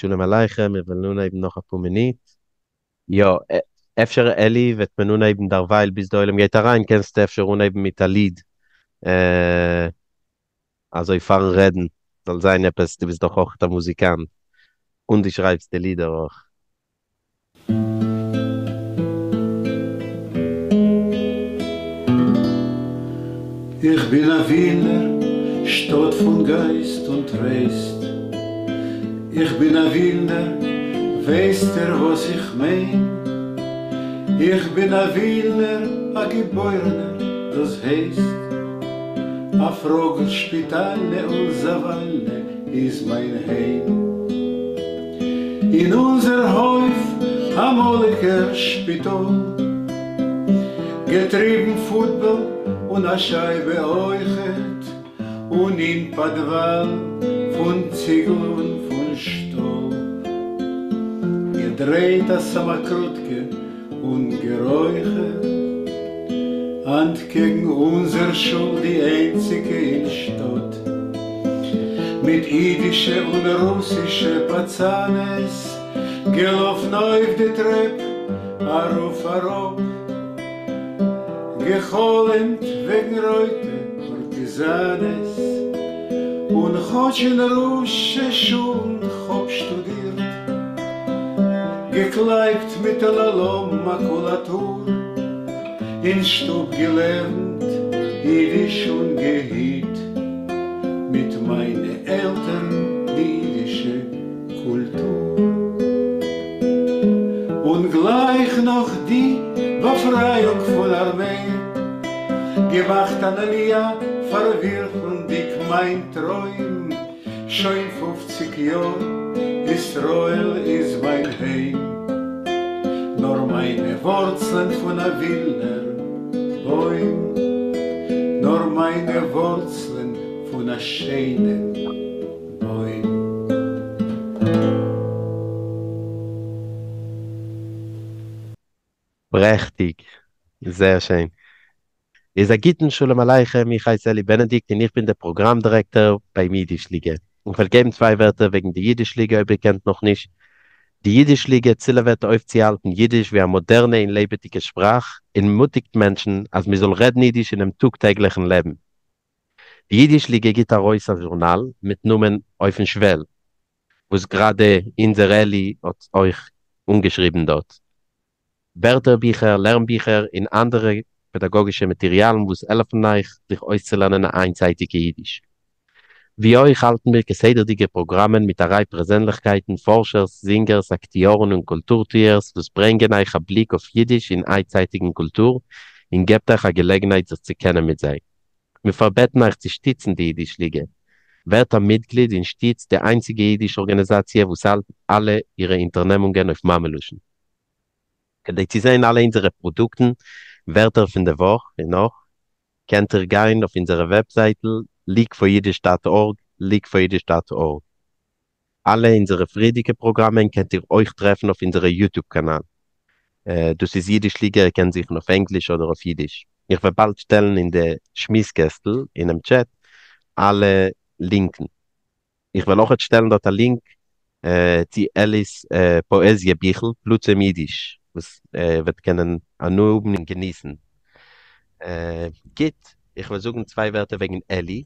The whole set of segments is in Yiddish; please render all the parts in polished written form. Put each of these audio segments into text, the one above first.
שלום עליכם, מיר וועלן אנהייבן נאך אפאר מינוט. יא, אפשר אלי וועט מען אנהייבן דערווייל ביז די עולם גייט אריין, קענסטו אפשר אנהייבן מיט א ליד, אזוי פארן רעדן, זאל זיין עפעס, דו ביסט דאך אויך א מוזיקאנט, און דו שרייבסט די לידער אויך. איך בין א ווילנער, שטאט פון גייסט און טרייסט. איך בין א ווילנער, ווייסט איר וואס איך מיין? איך בין א ווילנער, א געבוירענער, דאס הייסט, אויף ראגל שפיטאלנע און זאוואלנע איז מיין היים. אין אונזער הויף אמאליגער שפיטאל. געטריבן פוטבאל און א שייבע אויכעט, און אין פאדוואל פון ציגל און פון שטאל. געדרייט א סאמאקרוטקע און גערויכערט. אנטקעגן אונזער שול די איינציגע אין שטאט. מיט אידישע און רוסישע פאצאנעס געלאפן אויף די טרעפ ארויף אראפ. געחלומט וועגן רויטע פארטיזאנעס. און כאטש אין רוסישע שולן כ'האב שטודירט. געקלייבט מיט עלעלא מאקולאטור. אין שטוב געלערנט אידיש און געהיט מיט מיינע עלטערן די אידישע קולטור. און גלייך נאך די באפרייאונג פון ארמעי געמאכט אן עליה פארווירקליכנדיג מיין טרוים שוין פופציג יאר ישראל איז מיין היים נאר מיינע ווארצלען פון א ווילנער בוים נאר מיינע ווארצלען פון א שיינעם בוים. פרעכטיג! זייער שיין. איז א גוטן שלום עליכם, איך הייס אלי בענעדיקט און איך בין דער פראגראם דירעקטאר ביים אידיש ליגע. און כ'וועל געבן צוויי ווערטער וועגן די אידיש ליגע אויב איר קענט נאכנישט. די אידיש ליגע צילעוועט אויפצוהאלטן אידיש ווי א מאדערנע און לעבעדיגע שפראך און מוטיגט מענטשן אז מ'זאל רעדן אידיש אינעם טאג טעגליכן לעבן. די אידיש ליגע גיט ארויס א זשורנאל מיט נאמען אויפן שוועל, וואס גראדע אונזער אלי האט אויך אנגעשריבן דארט. ווערטערביכער, לערנביכער און אנדערע פעדאגאגישע מאטעריאלן וואס העלפן אייך זיך אויסצולערנען א היינטצייטיגע אידיש. ווי אויך האלטן מיר כסדר'דיגע פראגראמען מיט א ריי פערזענליכקייטן, פארשערס, זינגערס, אקטיארן און קולטור-טוערס וואס ברענגען אייך א בליק אויף אידיש און היינטצייטיגן קולטור און געבט אייך א געלעגנהייט זיך צו קענען מיט זיי. מיר פארבעטן אייך צו שטיצן די אידיש ליגע. ווערט א מיטגליד און שטיצט די איינציגע אידיש ארגאניזאציע וואס האלט אלע אירע אונטערנעמונגען אויף מאמע לשון. כדי צו זען אלע אונזערע פראדוקטן, ווערטער פון די וואך און נאך, קענט איר גיין אויף אונזערע וועבזייטל leagueforyidish dot org, leagueforyidish dot org. אלע אונזערע פריערדיגע פראגראמען קענט איר אויך טרעפן אויף אונזערע YouTube קאנאל. דאס איז אידיש ליגע, איר קענט זוכן אויף ענגליש אדער אויף אידיש. איך וועל באלד שטעלן אין די שמועס קעסטל אינעם טשעט אלע לינקן. איך וועל אויכעט שטעלן דארט א לינק צו אלי'ס פאעזיע ביכל פלוצים אידיש וואס איר וועט קענען הנאה האבן און געניסן. גוט, איך וועל זאגן צוויי ווערטער וועגן אלי.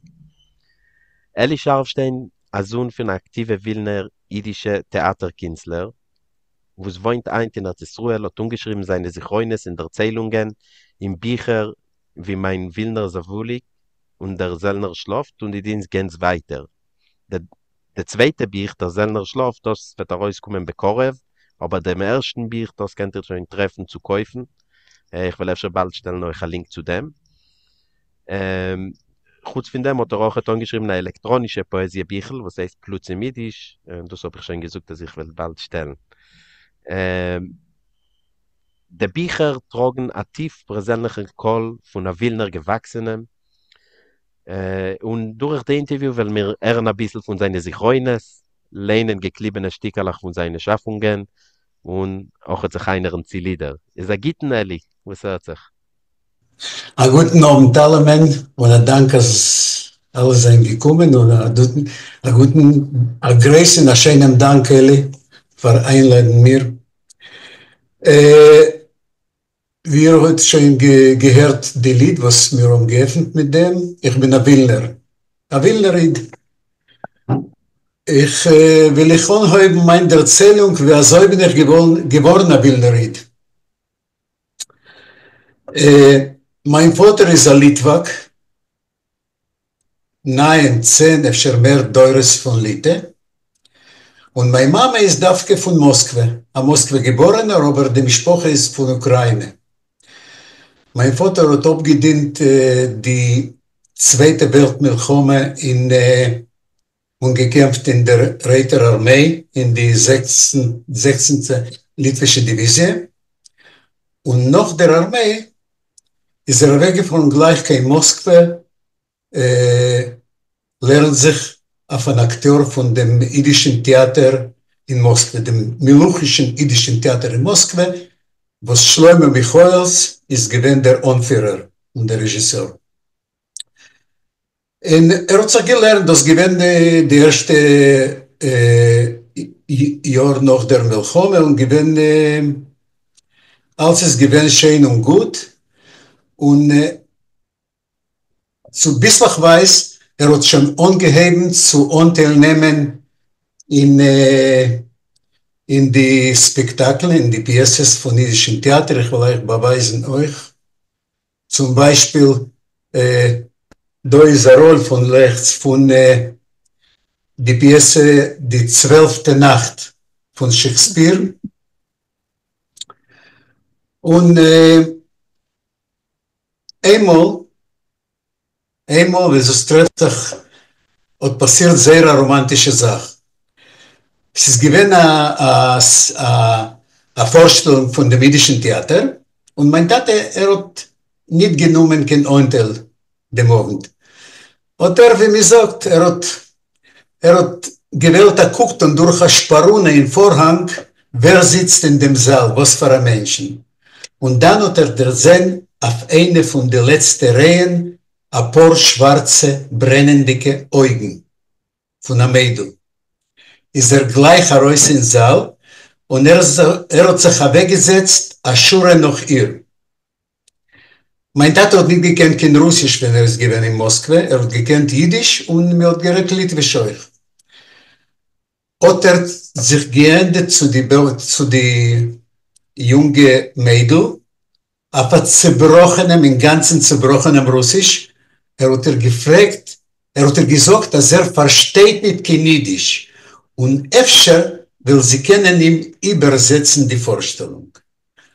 אלי שארפשטיין, א זון פון א אקטיווע ווילנער אידישע טעאטער קינסטלער, וואס וואוינט היינט אין ארץ ישראל, האט אנגעשריבן זיינע זכרונות און דערציילונגען אין ביכער ווי מיין ווילנער זאוואליק און דער זעלנער שלאפט און די דינסט גענז ווייטער. די צווייטע בוך דער זעלנער שלאפט דאס וועט ארויסקומען בקרוב, אבער דעם ערשטן בוך דאס קענט איר שוין טרעפן צו קויפן, איך וועל אפשר באלד שטעלן אויך א לינק צו דעם. חוץ פון דעם האט ער אויכעט אנגעשריבן א עלעקטראנישע פאעזיע ביכל וואס הייסט פלוצים אידיש, דאס האב איך שוין געזאגט אז איך וועל באלד שטעלן. די ביכער טראגן א טיף פערזענליכן קול פון א ווילנער געוואקסענעם, און דורך די אינטערוויו וועלן מיר הערן אביסל פון זיינע זכרונות, ליינען געקליבענע שטיקעלעך פון זיינע שאפונגען, און אויכעט זיך איינהערן צו לידער. איז א גוטן אלי, וואס הערט זיך? א גוטן אוונט אלעמען, און א דאנק אז. אלע זענען געקומען און א גוטן א גרויסן א שיינעם דאנק אלי פאר איינלאדן מיר. ווי איר האט שוין געהערט די ליד וואס מיר האבן געעפנט מיט דעם, איך בין א ווילנער, א ווילנער איד. איך וויל איך אנהויבן מיין דערציילונג ווי אזוי בין איך געווארן א ווילנער איד. מיין פאטער איז א ליטוואק, ניין צען אפשר מער דורות פון ליטע, און מיין מאמע איז דווקא פון מאסקווע, א מאסקווע געבארענער אבער די משפחה איז פון אוקריינע. מיין פאטער האט אפגעדינט די צווייטע וועלט מלחמה אין און געקעמפט אין דער רויטער ארמיי אין די זעכצנטע ליטווישע דיוויזיע, און נאך דער ארמיי איז ער אוועקגעפארן גלייך קיין מאסקווע לערנט זיך אויף אן אקטיאר פון דעם אידישן טעאטער אין מאסקווע, דעם מלוכישן אידישן טעאטער אין מאסקווע, וואס שלמה מיכאעלס איז געווען דער אנפירער און דער רעזשיסאר. און ער האט זיך געלערנט, דאס געווען די ערשטע יאר נאך דער מלחמה, און געווען, אלץ איז געווען שיין און גוט, און צוביסלעכווייז ער האט שוין אנגעהויבן צו אנטייל נעמען אין אין די ספעקטאקלען, אין די פיעסעס פון אידישן טעאטער, איך וועל אייך באווייזן אויך. צום ביישפיל דא איז א ראל פון רעכטס פון די פיעסע די צוועלפטע נאכט פון שעקספיר, און איינמאל איינמאל ווי עס טרעפט זיך האט פאסירט זייער א ראמאנטישע זאך, ס'איז געווען א פארשטעלונג פון דעם אידישן טעאטער, און מיין טאטע ער האט ניט גענומען קיין אנטייל דעם אוונט, האט ער ווי מ'זאגט ער האט ער האט געוועלט א קוק טון דורך א שפארונע אין פארהאנג ווער זיצט אין דעם זאל וואס פאר א מענטשן, און דאן האט ער דערזען אויף איינע פון די לעצטע רייען א פאר שווארצע ברענענדיגע אויגן פון א מיידל, איז ער גלייך ארויס אין זאל און ער האט זיך אוועקגעזעצט א שורה נאך איר. מיין טאטע האט ניט געקענט קיין רוסיש ווען ער איז געווען אין מאסקווע, ער האט געקענט אידיש און מען האט גערעדט ליטוויש אויך. האט ער זיך געענדעט צו די צו די יונגע מיידל אויף א צעבראכענעם, אינגאנצן צעבראכענעם רוסיש, ער האט איר געפרעגט, ער האט איר געזאגט אז ער פארשטייט ניט קיין אידיש און אפשר וויל זי קענען אים איבערזעצן די פארשטעלונג.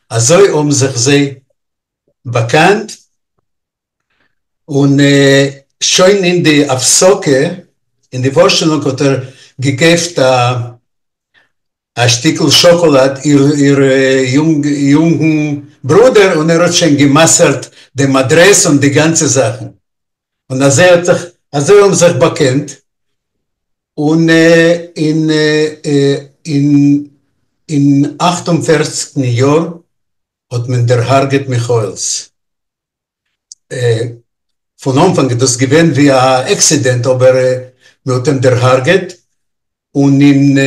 אזוי האבן זיך זיי באקאנט, און שוין אין די הפסקה אין די פארשטעלונג האט ער געקויפט א שטיקל שאקאלאד איר יונגן ברודער און ער האט שוין גע'מסר'ט דעם אדרעס און די גאנצע זאכן, און אזוי האט זיך אזוי האבן זיך באקענט, און אין אין אין אכט און פערציגסטן יאר האט מען דערהארגעט מיכאעלס. פון אנפאנג איז דאס געווען ווי א עקסידענט אבער מען האט אים דערהארגעט, און אין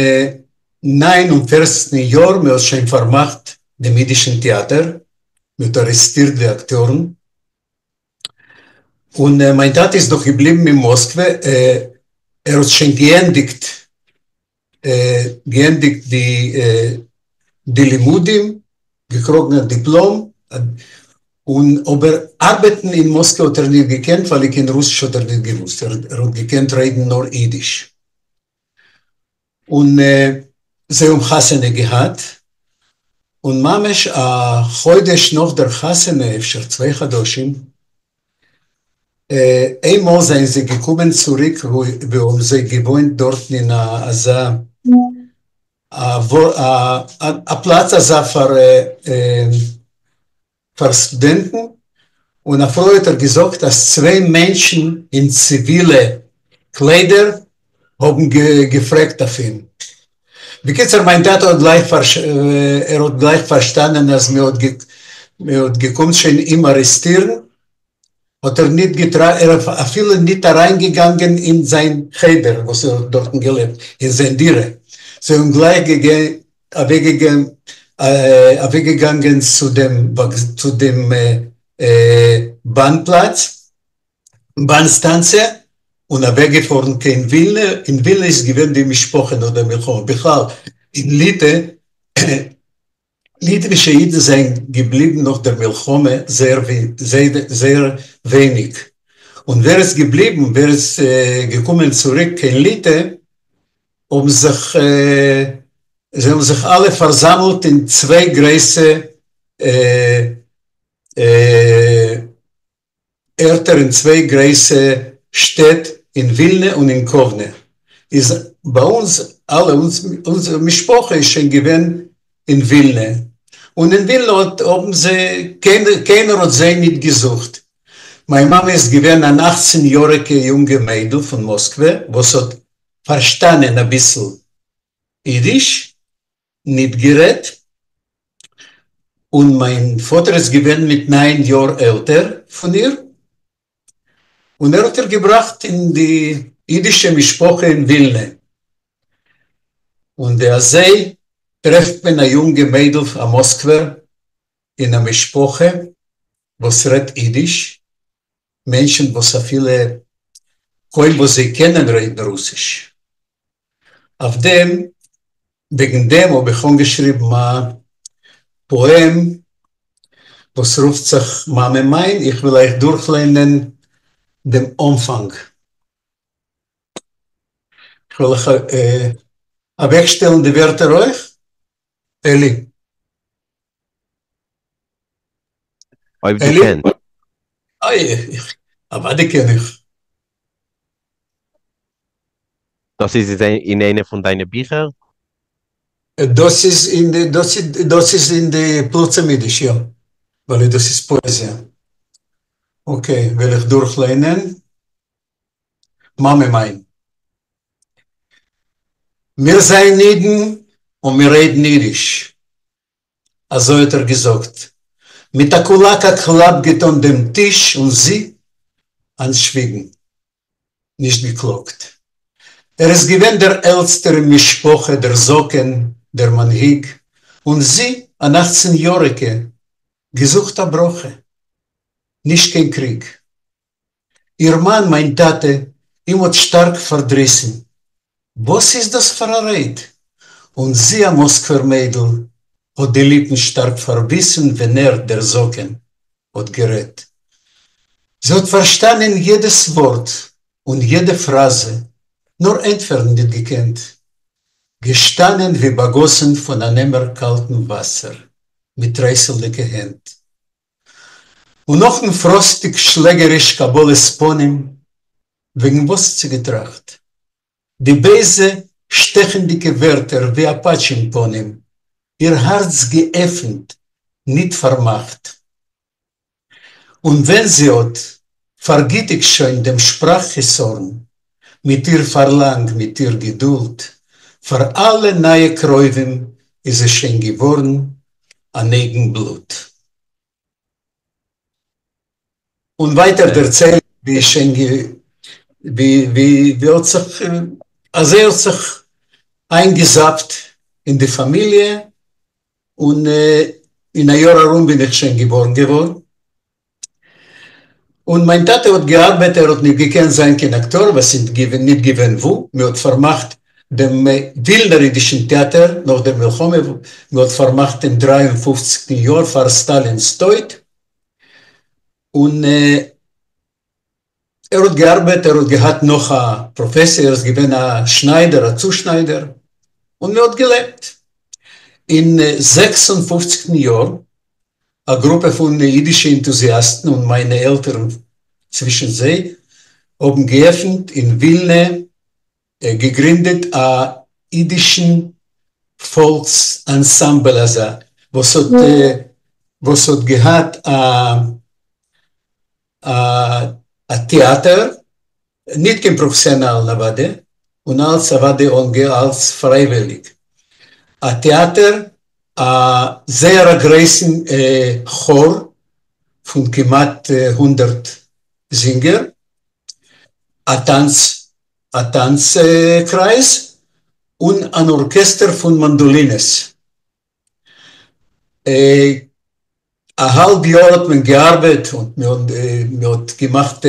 ניין און פערציגסטן יאר מען האט שוין פארמאכט דעם אידישן טעאטער, מען האט ארעסטירט די אקטיארן, און מיין טאטע איז נאך געבליבן אין מאסקווע, ער האט שוין געענדיגט געענדיגט די די לימודים, געקראגן א דיפלאם, און אבער ארבעטן אין מאסקווע האט ער נישט געקענט ווייל קיין רוסיש האט ער נישט געוואוסט, ער האט געקענט רעדן נאר אידיש. און זיי האבן חתונה געהאט, און ממש א חודש נאך דער חתונה, אפשר צוויי חדשים, איינמאל זענען זיי געקומען צוריק וואו האבן זיי געוואוינט דארטן אין אזא א פלאץ אזא פאר פאר סטודענטן, און א פרוי האט איר געזאגט אז צוויי מענטשן אין ציווילע קליידער האבן געפרעגט אויף אים. בקיצור מיין טאטע האט גלייך ער האט גלייך פארשטאנען אז מען האט געקומט שוין אים ארעסטירן. האט ער ניט געטרא ער איז אפילו ניט אריינגעגאנגען אין זיין חדר וואס ער האט דארטן געלעבט, אין זיין דירה, זיי האבן גלייך אוועקגעגאנגען צו דעם צו דעם באן פלאץ, באן סטאנציע, און אוועקגעפארן קיין ווילנע, אין ווילנע איז געווען די משפחה נאך דער מלחמה, בכלל אין ליטע ליטווישע אידן זענען געבליבן נאך דער מלחמה זייער זייער ווייניג, און ווער איז געבליבן, ווער איז געקומען צוריק קיין ליטע, האבן זיך זיי האבן זיך אלע פארזאמלט אין צוויי גרויסע ערטער אין צוויי גרויסע שטעט אין ווילנע און אין קאוונע איז ביי אונז אלע אונזער משפחה איז שוין געווען אין ווילנע און אין ווילנע האט האבן זיי קיינער האט זיי ניט געזוכט מיין מאמע איז געווען אן אכצן יאריגע יונגע מיידל פון מאסקווע וואס האט פארשטאנען אביסל אידיש ניט גערעדט, און מיין פאטער איז געווען מיט ניין יאר עלטער פון איר, און ער האט איר געבראכט אין די אידישע משפחה אין ווילנע, און ווי אזוי טרעפט מען א יונגע מיידל א מאסקווער אין א משפחה וואס רעדט אידיש, מענטשן וואס אפילו קוים וואס זיי קענען רעדן רוסיש. אויף דעם, וועגן דעם האב איך אנגעשריבן א פאעם וואס רופט זיך מאמע מיין, איך וויל אייך דורכליינען דעם אנפאנג. איך וועל אייך אוועקשטעלן די ווערטער אויך, אלי. אויב דו קענסט. אוי, אוודאי קען איך. דאס איז אין איינע פון דיינע ביכער? דאס איז אין די, דאס איז אין די פלוצים אידיש, יא. ווייל דאס איז פאעזיע. okay, וועל איך דורכליינען. מאמע מיין. מיר זענען אידן און מיר רעדן אידיש. אזוי האט ער געזאגט, מיט א קולאק א קלאפ געטאן דעם טיש און זי אנטשוויגן, נישט געקלאגט. ער איז געווען דער עלטסטער אין משפחה, דער זקן, דער מנהיג, און זי, אן אכצן יאריגע, געזוכט א ברכה, נישט קיין קריג. איר מאן, מיין טאטע, אים האט שטארק פארדריסן. וואס איז דאס פאר א רייד? און זי, א מאסקווער מיידל, האט די ליפן שטארק פארביסן ווען ער, דער זקן, האט גערעדט. זי האט פארשטאנען יעדעס ווארט און יעדע פראזע, נאר ענטפערן ניט געקענט. געשטאנען ווי באגאסן פון אן עמער קאלטן וואסער, מיט טרייסלדיגע הענט. און נאכן פראסטיג שלעגעריש קבלת פנים, וועגן וואס צו געטראכט? די בייזע שטעכנדיגע ווערטער ווי א פאטש אין פנים, איר הארץ געעפנט, ניט פארמאכט. און ווען זי האט פארגיטיגט שוין דעם שפראך חסרון, מיט איר פארלאנג, מיט איר געדולד, פאר אלע נייע קרובים איז עס שוין געווארן אן אייגן בלוט. און ווייטער דערציילט ווי שוין ווי ווי ווי האט זיך אזוי האט זיך איינגעזאפט אין די פאמיליע, און אין א יאר ארום בין איך שוין געבארן געווארן. און מיין טאטע האט געארבעט, ער האט ניט געקענט זיין קיין אקטאר, וואס איז ניט געווען וואו, מען האט פארמאכט דעם ווילנער אידישן טעאטער נאך דער מלחמה, מען האט פארמאכט אין דריי און פופציקן יאר פאר סטאלינ'ס טויט, און ער האט געארבעט, ער האט געהאט נאך א פראפעסיע, ער איז געווען א שניידער, א צושניידער, און מען האט געלעבט. אין זעקס און פופציקן יאר א גרופע פון אידישע ענטוזיאסטן און מיינע עלטערן צווישן זיי האבן געעפנט אין ווילנע, געגרינדעט א אידישן פאלקס אנסאמבל אזא וואס האט וואס האט געהאט א א טעאטער, ניט קיין פראפעסיאנאלן אוודאי, און אלץ אוודאי אנגע אלץ פרייוויליג. א טעאטער, א זייער א גרויסן כאר פון כמעט הונדערט. זינגער, א טאנץ א טאנץ קרייז, און אן ארקעסטער פון מאנדאלינעס. א האלב יאר האט מען געארבעט און מען האט געמאכט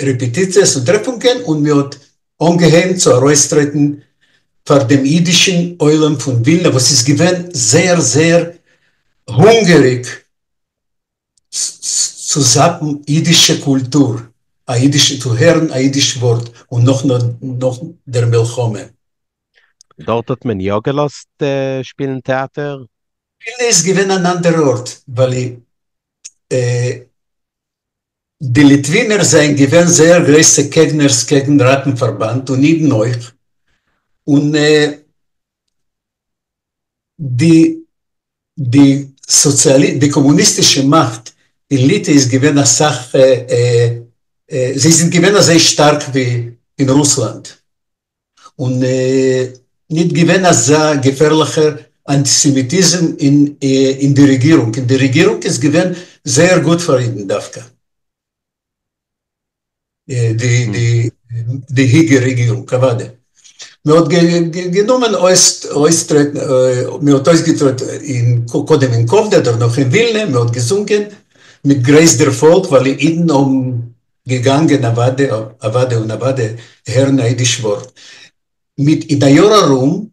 רעפעטיציעס און טרעפונגען און מען האט אנגעהויבן צו ארויסטרעטן פאר דעם אידישן עולם פון ווילנע וואס איז געווען זייער זייער הונגעריג צו זאפן אידישע קולטור, א אידישע, צו הערן א אידיש ווארט און נאך נאך דער מלחמה. דארט האט מען יא געלאזט שפילן טעאטער? ווילנע איז געווען אן אנדער ארט, ווייל די ליטווינער זענען געווען זייער גרויסע קעגנערס קעגן ראטן-פארבאנד און אידן אויך, און די די סאציאלי די קאמוניסטישע מאכט אין ליטע איז געווען אסאך זיי זענען געווען אזוי שטארק ווי אין רוסלאנד, און ניט געווען אזא געפערליכער אנטיסעמיטיזם אין די רעגירונג, אין די רעגירונג איז געווען זייער גוט פאר אידן דווקא, די די היגע רעגירונג אוודאי. מען האט גענומען אויסטרעטן, מען האט אויסגעטרעטן קודם אין קאוונע דערנאך אין ווילנע, מען האט געזונגען מיט גרויס דערפאלג ווייל אידן האבן געגאנגען אוודאי אוודאי און אוודאי הערן א אידיש ווארט. מיט אין א יאר ארום,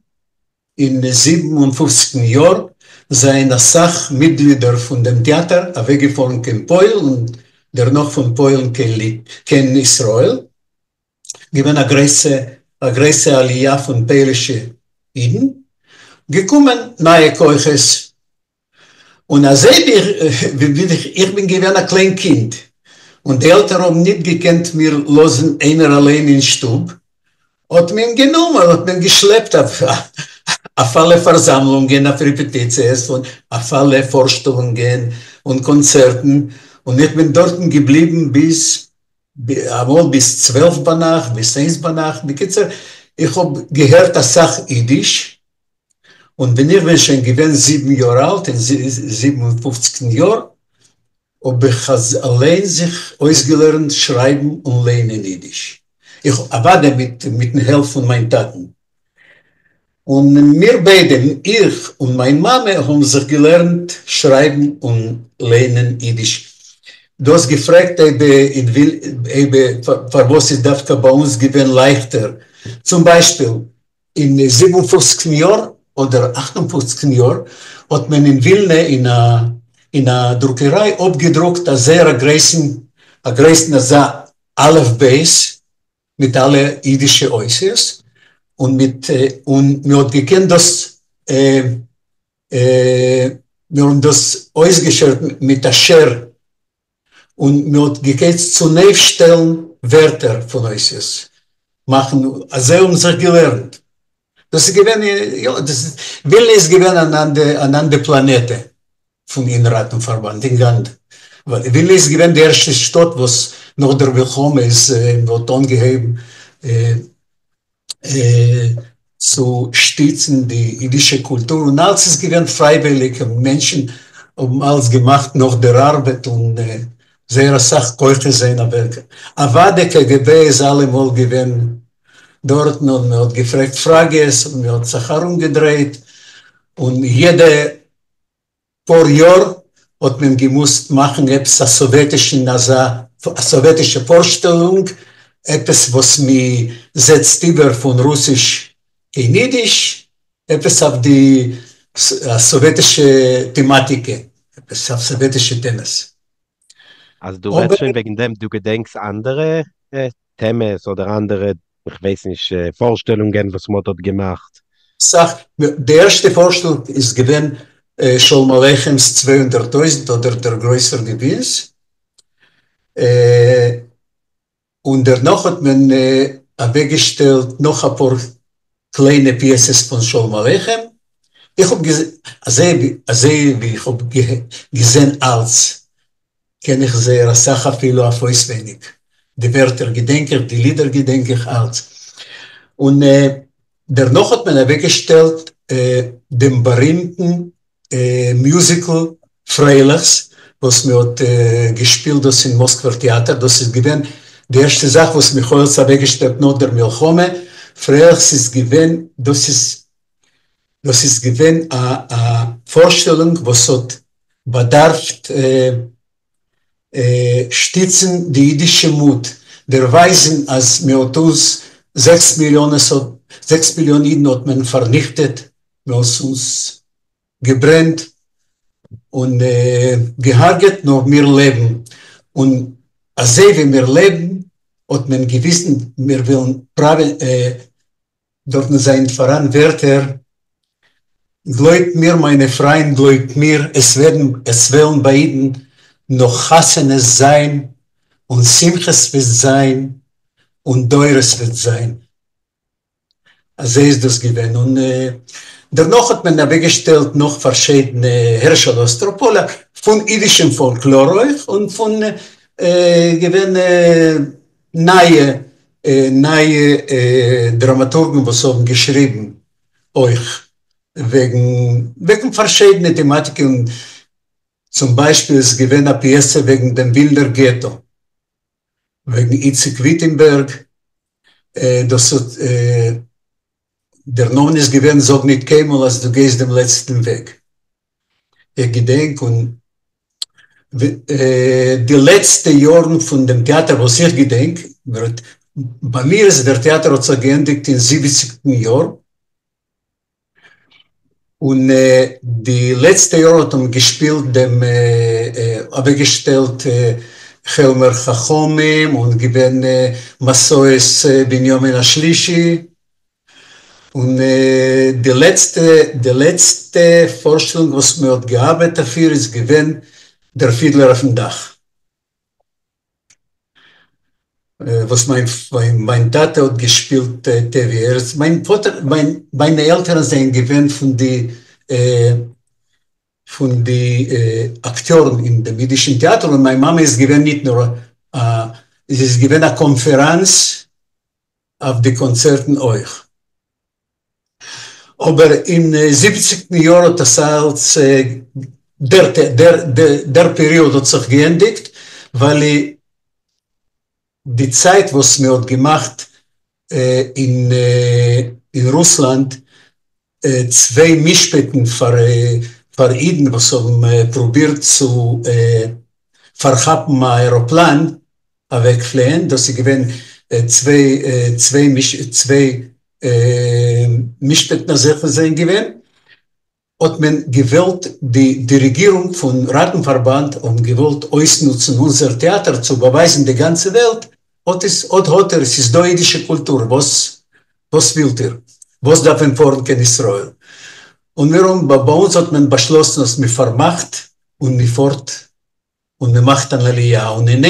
אין 57 יאר, זענען אסאך מיטגלידער פון דעם טעאטער אוועקגעפארן קיין פוילן און דערנאך פון פוילן קיין ישראל. געווען א גרויסע א גרויסע עליה פון פוילישע אידן, געקומען נייע כוחות און אזוי ווי איך בין געווען א קליין קינד, און די עלטערן האבן ניט געקענט מיר לאזן איינער אליין אין שטוב, האט מען גענומען, האט מען געשלעפט אויף אלע פארזאמלונגען, אויף רעפעטיציעס, און אויף אלע פארשטעלונגען און קאנצערטן, און איך בין דארטן געבליבן ביז אמאל ביז 12 ביינאכט, ביז 1 ביינאכט, בקיצור, איך האב געהערט אסאך אידיש, און ווען איך בין שוין געווען 7 יאר אלט, אין 57 יאר, האב איך אליין זיך אויסגעלערנט שרייבן און ליינען אידיש. איך אוודאי מיט מיטן הילף פון מיין טאטן. און מיר ביידע, איך און מיין מאמע, האבן זיך געלערנט שרייבן און ליינען אידיש. דו האסט געפרעגט אויב פארוואס איז דווקא ביי אונז געווען לייכטער. צום ביישפיל, אין 57 יאר אדער 58 יאר האט מען אין ווילנע אין א אין א דרוקעריי אפגעדרוקט א זייער א גרויסן א גרויסן אזא אלף בית מיט אלע אידישע אותיות און מיט און מען האט געקענט דאס מיר האבן דאס אויסגעשערט מיט א שער און מען האט געקענט צונויפשטעלן ווערטער פון אותיות, מאכן, אזוי האבן זיך געלערנט. דאס איז געווען, יא, דאס איז, ווילנע איז געווען אן אנדער, אן אנדער פלאנעטע פון אין ראטן-פארבאנד, אין גאנד. ווייל ווילנע איז געווען די ערשטע שטאט וואס נאך דער מלחמה איז, מען האט אנגעהויבן צו שטיצן די אידישע קולטור און אלץ איז געווען פרייוויליג און מענטשן האבן אלץ געמאכט נאך דער ארבעט און זייער אסאך כוחות זענען אוועק. אוודאי קגב איז אלעמאל געווען דארטן און מען האט געפרעגט פראגעס און מען האט זיך ארומגעדרייט און יעדע פאר יאר האט מען געמוזט מאכן עפעס א סאוועטישן אזא א סאוועטישע פארשטעלונג, עפעס וואס מ'זעצט איבער פון רוסיש קיין אידיש, עפעס אויף די סאוועטישע טעמאטיקע, עפעס אויף סאוועטישע טעמעס. אז דו רעדסט שוין וועגן דעם, דו געדענקסט אנדערע טעמעס אדער אנדערע, איך ווייס נישט, פארשטעלונגען וואס מ'האט דארט געמאכט? סאך, די ערשטע פארשטעלונג איז געווען שלום עליכם'ס 200,000 אדער דער גרויסער געווינס, און דערנאך האט מען אוועקגעשטעלט נאך אפאר קליינע פיעסעס פון שלום עליכם, איך האב אזוי אזוי ווי איך האב געזען אלץ קען איך זייער אסאך אפילו אויף אויסווייניג, די ווערטער געדענק איך, די לידער געדענק איך אלץ, און דערנאך האט מען אוועקגעשטעלט דעם בארימטן מיוזיקל פרייליכס. וואס מען האט געשפילט דאס אין מאסקווער טעאטער, דאס איז געווען די ערשטע זאך וואס מיכאעלס האט אוועקגעשטעלט נאך דער מלחמה, פרעליכס איז געווען, דאס איז דאס איז געווען א א פארשטעלונג וואס האט באדארפט שטיצן די אידישע מוט, דערווייזן אז מען האט אונז זעקס מיליאן עס האט זעקס מיליאן אידן האט מען פארניכטעט, מען האט אונז געברענט און געהארגעט נאר מיר לעבן, און אזוי ווי מיר לעבן האט מען געוויזן מיר ווילן פראווען דארטן זענען פאראן ווערטער, גלויבט מיר מיינע פריינט גלויבט מיר עס ווערן עס וועלן ביי אידן נאך חתונות זיין און שמחות וועט זיין און דורות וועט זיין. אזוי איז דאס געווען, און דערנאך האט מען אוועקגעשטעלט נאך פארשידענע הערשעלע אסטראפאלער פון אידישען פאלקלאר אויך, און פון געווען נייע נייע דראמאטורגן וואס האבן געשריבן אויך וועגן וועגן פארשידענע טעמאטיקן, צום ביישפיל איז געווען א פיעסע וועגן דעם ווילנער געטא, וועגן איציק וויטענבערג, דאס האט, דער נאמען איז געווען זאג ניט קיינמאל אז דו גייסט דעם לעצטן וועג. איך געדענק און די לעצטע יארן פון דעם טעאטער וואס איך געדענק, ביי מיר איז דער טעאטער האט זיך געענדיגט אין זיבעציגטן יאר, און די לעצטע יאר האט מען געשפילט דעם אוועקגעשטעלט חלמער חכמים און געווען מסעות בנימין השלישי, און די לעצטע די לעצטע פארשטעלונג וואס מען האט געארבעט אויף איר איז געווען דער פידלער אויפן דאך. וואס מיין מיין טאטע האט געשפילט טעוויע, ער איז מיין פאטער מיין מיינע עלטערן זענען געווען פון די פון די אקטיארן אין דעם אידישן טעאטער און מיין מאמע איז געווען ניט נאר א זי איז געווען א קאנפעראנס אויף די קאנצערטן אויך. אבער אין זיבעציגטן יאר האט עס אלץ דער דער פעריאד האט זיך געענדיגט ווייל די צייט וואס מען האט געמאכט אין אין רוסלאנד צוויי משפטן פאר פאר אידן וואס האבן פרובירט צו פארכאפן א עראפלאן אוועקפליען, דאס איז געווען צוויי צוויי צוויי משפטן אזעלכע זענען געווען, האט מען געוואלט די די רעגירונג פון ראטנפארבאנד האבן געוואלט אויסנוצן אונזער טעאטער צו באווייזן די גאנצע וועלט אט איז אט האט איר עס איז דא אידישע קולטור וואס וואס ווילט איר וואס דארף מען פארן קיין ישראל און מיר האבן ביי אונז האט מען באשלאסן אז מען פארמאכט און מען פארט און מען מאכט אן עליה און אין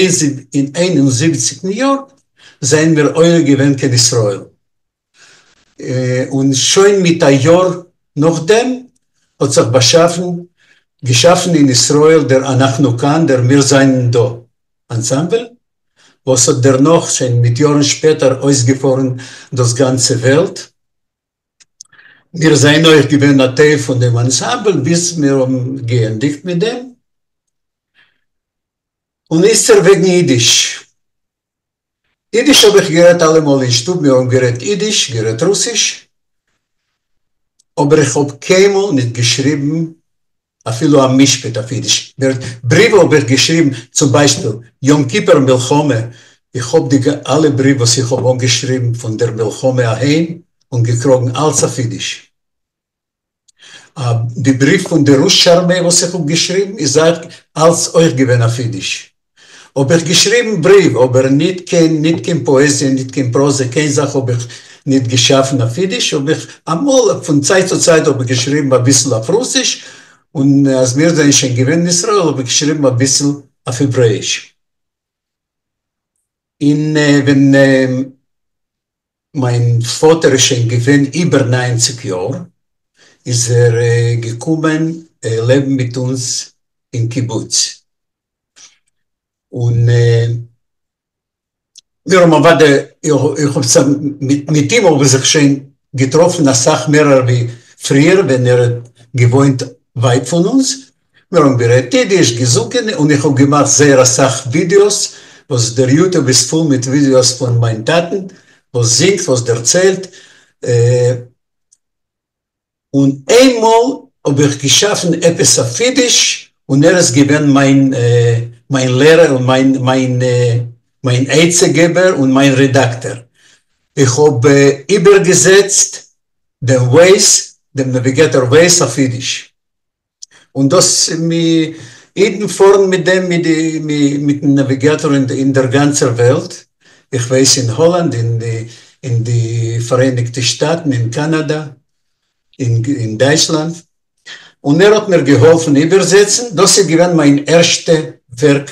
איין און זיבעציגטן יאר זענען מיר עולה געווען קיין ישראל און שוין מיט א יאר נאכדעם האט זיך באשאפן געשאפן אין ישראל דער אנחנו כאן דער מיר זענען דא אנסאמבל וואס האט דערנאך שוין מיט יארן שפעטער אויסגעפארן דאס גאנצע וועלט. מיר זענען אויך געווען א טייל פון דעם אנסאמבל ביז מיר האבן געענדיגט מיט דעם. און איצטער וועגן אידיש. אידיש האב איך גערעדט אלעמאל אין שטוב, מיר האבן גערעדט אידיש, גערעדט רוסיש, אבער איך האב קיינמאל ניט געשריבן אפילו א משפט אויף אידיש. בריוו האב איך געשריבן, צום ביישפיל, יום כיפור מלחמה, איך האב די אלע בריוו וואס איך האב אנגעשריבן פון דער מלחמה אהיים און געקראגן אלץ אויף אידיש. די בריוו פון די רוסישע ארמיי וואס איך האב געשריבן איז אלץ אויך געווען אויף אידיש. האב איך געשריבן בריוו, אבער ניט קיין ניט קיין פאעזיע, ניט קיין פראזע, קיין זאך האב איך ניט געשאפן אויף אידיש, האב איך אמאל פון צייט צו צייט האב איך געשריבן אביסל אויף רוסיש, און אז מיר זענען שוין געווען אין ישראל האב איך געשריבן אביסל אויף העברעאיש. און ווען מיין פאטער איז שוין געווען איבער ניינציג יאר, איז ער געקומען לעבן מיט אונז אין קיבוץ, און מיר האבן אוודאי, איך האב זיך, מיט אים האב איך זיך שוין געטראפן אסאך מערער ווי פריער ווען ער האט געוואוינט ווייט פון אונז, מיר האבן גערעדט אידיש, געזונגען, און איך האב געמאכט זייער אסאך ווידיאוס, וואס דער יוטוב איז פול מיט ווידיאוס פון מיין טאטן וואס זינגט, וואס דערציילט, און איינמאל האב איך געשאפן עפעס אויף אידיש, און ער איז געווען מיין מיין לערער און מיין מיין מיין עצה געבער און מיין רעדאקטער. איך האב איבערגעזעצט דעם וועיז, דעם נאוויגעיטאר וועיז אויף אידיש. און דאס מי אידן פארן מיט דעם מיט די מיטן נאוויגעיטאר אין דער גאנצער וועלט, איך ווייס אין האלאנד, אין די אין די פאראייניגטע שטאטן, אין קאנאדא, אין דייטשלאנד, און ער האט מיר געהאלפן איבערזעצן, דאס איז געווען מיין ערשטע ווערק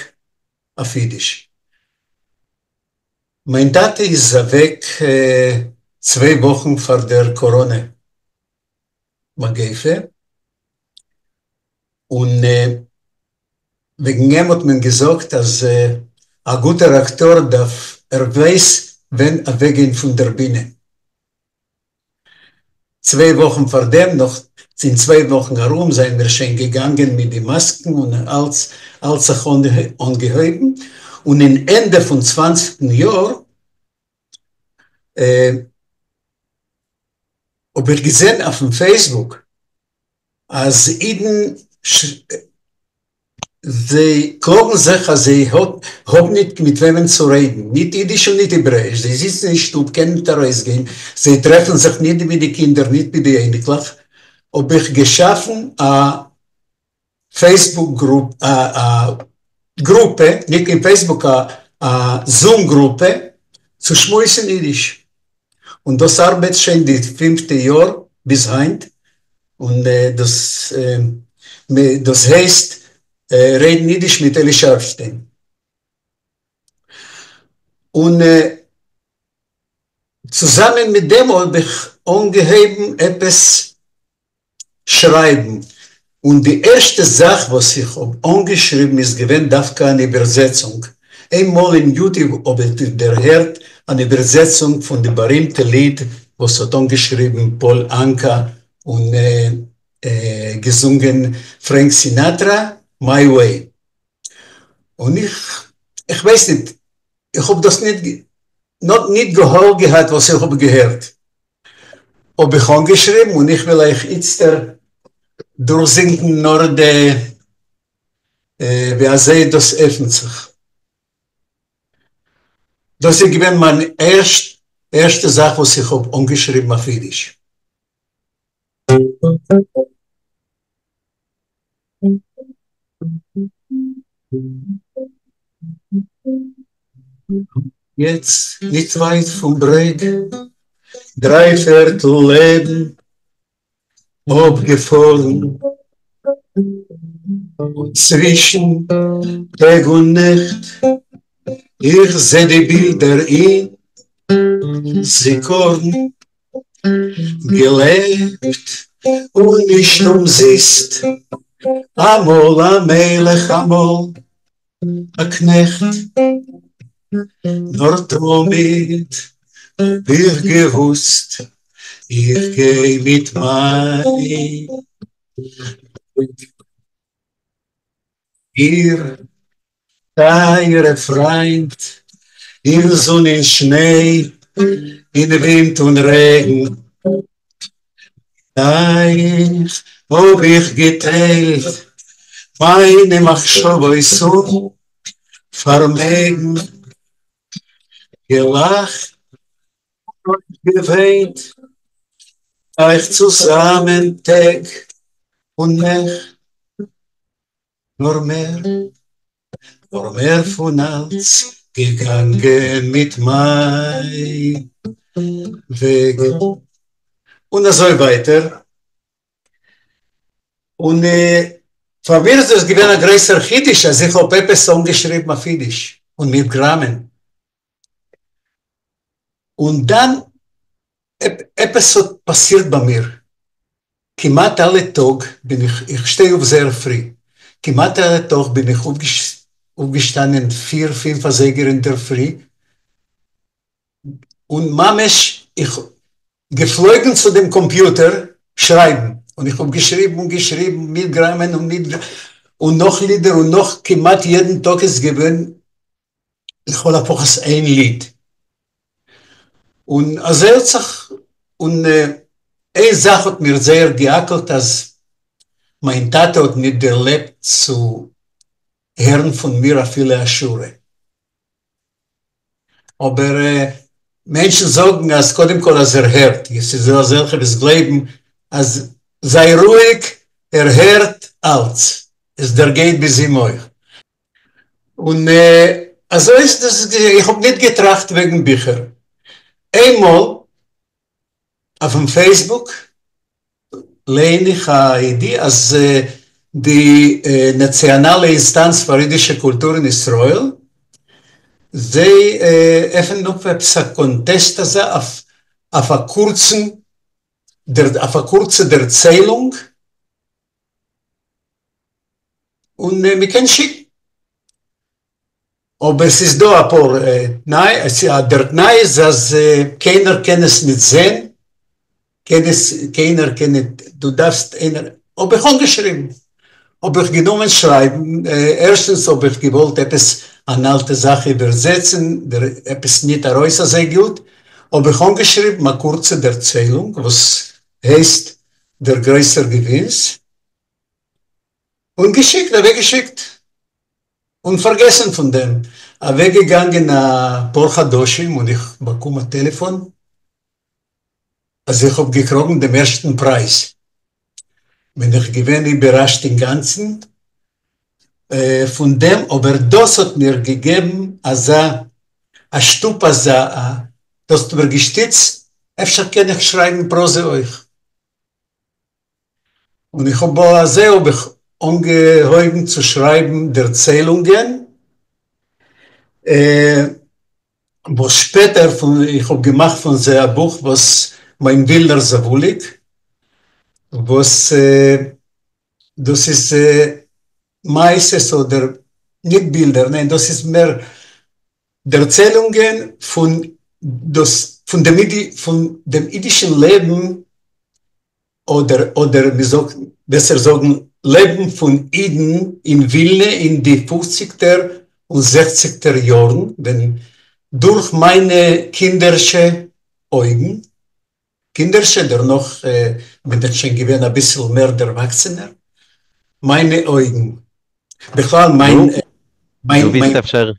אויף אידיש. מיין טאטע איז אוועק צוויי וואכן פאר דער קאראנע מגיפה, און וועגן אים האט מען געזאגט אז א גוטער אקטאר דארף ער ווייס ווען אוועקגיין פון דער בינע. צוויי וואכן פאר דעם, נאך אין צוויי וואכן ארום זענען מיר שוין געגאנגען מיט די מאסקן און אלץ אלץ זיך אנגעהויבן, און אין ענדע פון צוואנציגטן יאר האב איך געזען אויפן פעיסבוק אז אידן זיי קלאגן זיך אז זיי האבן ניט מיט וועמען צו רעדן, ניט אידיש און ניט העברעאיש, זיי זיצן אין שטוב קענען ניט ארויסגיין, זיי טרעפן זיך ניט מיט די קינדער ניט מיט די אייניקלעך, האב איך געשאפן א פעיסבוק גרופ, א גרופע, ניט קיין פעיסבוק, א זום גרופע צו שמועסן אידיש, און דאס ארבעט שוין די פינפטע יאר ביז היינט, און דאס דאס הייסט רעדן אידיש מיט אלי שארפשטיין. און צוזאמען מיט דעם האב איך אנגעהויבן עפעס שרייבן, און די ערשטע זאך וואס איך האב אנגעשריבן איז געווען דווקא אן איבערזעצונג. איינמאל אין יוטיוב האב איך דערהערט אן איבערזעצונג פון די בארימטע ליד וואס האט אנגעשריבן פאול אנקא און געזונגען פרענק סינאטרא, My Way. און איך, איך ווייס ניט, איך האב דאס ניט ניט געהאט וואס איך האב געהערט. האב איך אנגעשריבן און איך וויל אייך איצטער דורכזינגן נאר די ווי אזוי דאס עפנט זיך. דאס איז געווען מיין ערשטע זאך וואס איך האב אנגעשריבן אויף אידיש. יעצט ניט ווייט פון ברעג, דריי פערטל לעבן אפגעפארן, און צווישן טעג און נעכט, איך זע די בילדער אין זיכרון. געלעבט און נישט אומזיסט, אמאל א מלך אמאל א קנעכט, נאר תמיד האב איך געוואוסט, איך גיי מיט מיין וועג. איר טייערע פריינט, אין זון אין שניי, אין ווינט און רעגן, מיט אייך האב איך געטיילט מיינע מחשבות און פארמעגן, געלאכט און אויך געוויינט, אייך צוזאמען טעג און נעכט. נאר מער, נאר מער פון אלץ געגאנגען מיט מיין וועג. און אזוי ווייטער. און פאר מיר איז דאס געווען א גרויסער חידוש אז איך האב עפעס אנגעשריבן אויף אידיש און מיט גראמען. און דאן עפעס האט פאסירט ביי מיר, כמעט אלע טאג בין איך, איך שטיי אויף זייער פרי, כמעט אלע טאג בין איך אויפגעשטאנען פיר פינף אזייגער אינדערפרי, און ממש איך געפלויגן צו דעם קאמפיוטער שרייבן, און איך האב געשריבן און געשריבן מיט גראמען און מיט, און נאך לידער און נאך, כמעט יעדן טאג איז געווען לכל הפחות איין ליד. און אזוי האט זיך, און איין זאך האט מיר זייער געאקלט אז מיין טאטע האט ניט דערלעבט צו הערן פון מיר אפילו א שורה. אבער מענטשן זאגן אז קודם כל אז ער הערט, עס איז דא אזעלכע וואס גלייבן אז זיי רואיג ער הערט אלץ, עס דערגייט ביז אים אויך. און אזוי איז דאס, איך האב ניט געטראכט וועגן ביכער. איינמאל אויפן פעיסבוק לייען איך א ידיעה אז די נאציאנאלע אינסטאנץ פאר אידישע קולטור אין ישראל, זיי עפענען אויף עפעס א קאנטעסט אזא אויף א קורצן אויף א קורצע דערציילונג, און מ'קען שיקן. אבער ס'איז דא אפאר תנאי, דער תנאי איז אז קיינער קען עס ניט זען, קיינער קען ניט, דו דארפסט איינער, האב איך אנגעשריבן, האב איך גענומען שרייבן, ערשטנס האב איך געוואלט עפעס אן אלטע זאך איבערזעצן, עפעס ניט ארויס אזוי גוט, האב איך אנגעשריבן א קורצע דערציילונג וואס הייסט דער גרויסער געווינס, און געשיקט, אוועקגעשיקט, און פארגעסן פון דעם. אוועקגעגאנגען א פאר חדשים און איך באקום א טעלעפאן אז איך האב געקראגן דעם ערשטן פרייז. בין איך געווען איבערראשט אינגאנצן פון דעם, אבער דאס האט מיר געגעבן אזא א שטופ אזא א, דאס האט מיר געשטיצט, אפשר קען איך שרייבן פראזע אויך. און איך האב אזוי האב איך אנגעהויבן צו שרייבן דערציילונגען, וואס שפעטער פון איך האב געמאכט פון זיי א בוך וואס מיין ווילנער זאוואוליק, וואס דאס איז מעשות אדער ניט בילדער, ניין דאס איז מער דערציילונגען פון דאס פון דעם פון דעם אידישן לעבן אדער אדער מען זאגט בעסער זאגן לעבן פון אידן אין ווילנע אין די פופציגטער און זעכציגטער יארן ווען דורך מיינע קינדערשע אויגן, קינדערשע דערנאך בין איך שוין געווען אביסל מער דערוואקסענער, מיינע אויגן, בכלל מיין מיין דו ווילסט אפשר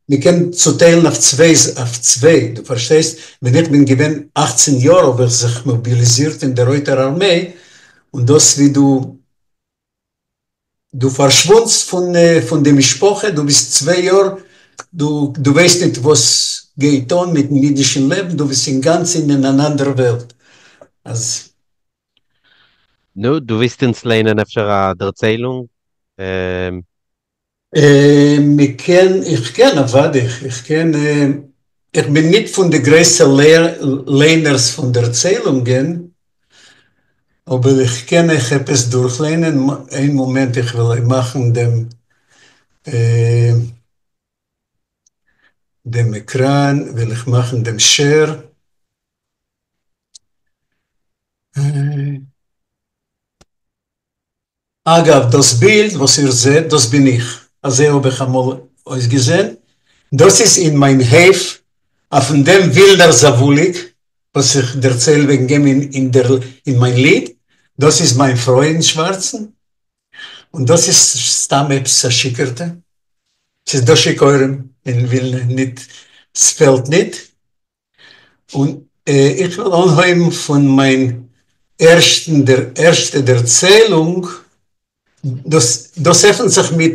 מ'קען צוטיילן אויף צוויי, אויף צוויי, דו פארשטייסט? ווען איך בין געווען אכצן יאר האב איך זיך מאביליזירט אין דער רויטער ארמיי, און דאס ווי דו דו פארשוואונדסט פון פון די משפחה, דו ביסט צוויי יאר, דו דו ווייסט ניט וואס גייט אן מיטן אידישן לעבן, דו ביסט אינגאנצן אין אן אנדער וועלט, אז. נו, דו ווילסט אונז ליינען אפשר א דערציילונג? מ'קען, איך קען אוודאי, איך קען, איך בין ניט פון די גרויסע ליינערס פון דערציילונגען, אבער איך קען אייך עפעס דורכליינען, איין מאמענט איך וועל מאכן דעם דעם עקראן, וועל איך מאכן דעם share. אגב, דאס בילד וואס איר זעט, דאס בין איך, אזוי האב איך אמאל אויסגעזען, דאס איז אין מיין הויף אויפן דעם ווילנער זאוואוליק וואס איך דערצייל וועגן אים אין דער אין מיין ליד, דאס איז מיין פרוי אין שווארצן, און דאס איז סתם עפעס א שיכור'טע, ס'איז דא שיכורים אין ווילנע, ניט ס'פעלט ניט. און איך וויל אנהויבן פון מיין ערשטן דער ערשטע דערציילונג, דאס דאס עפנט זיך מיט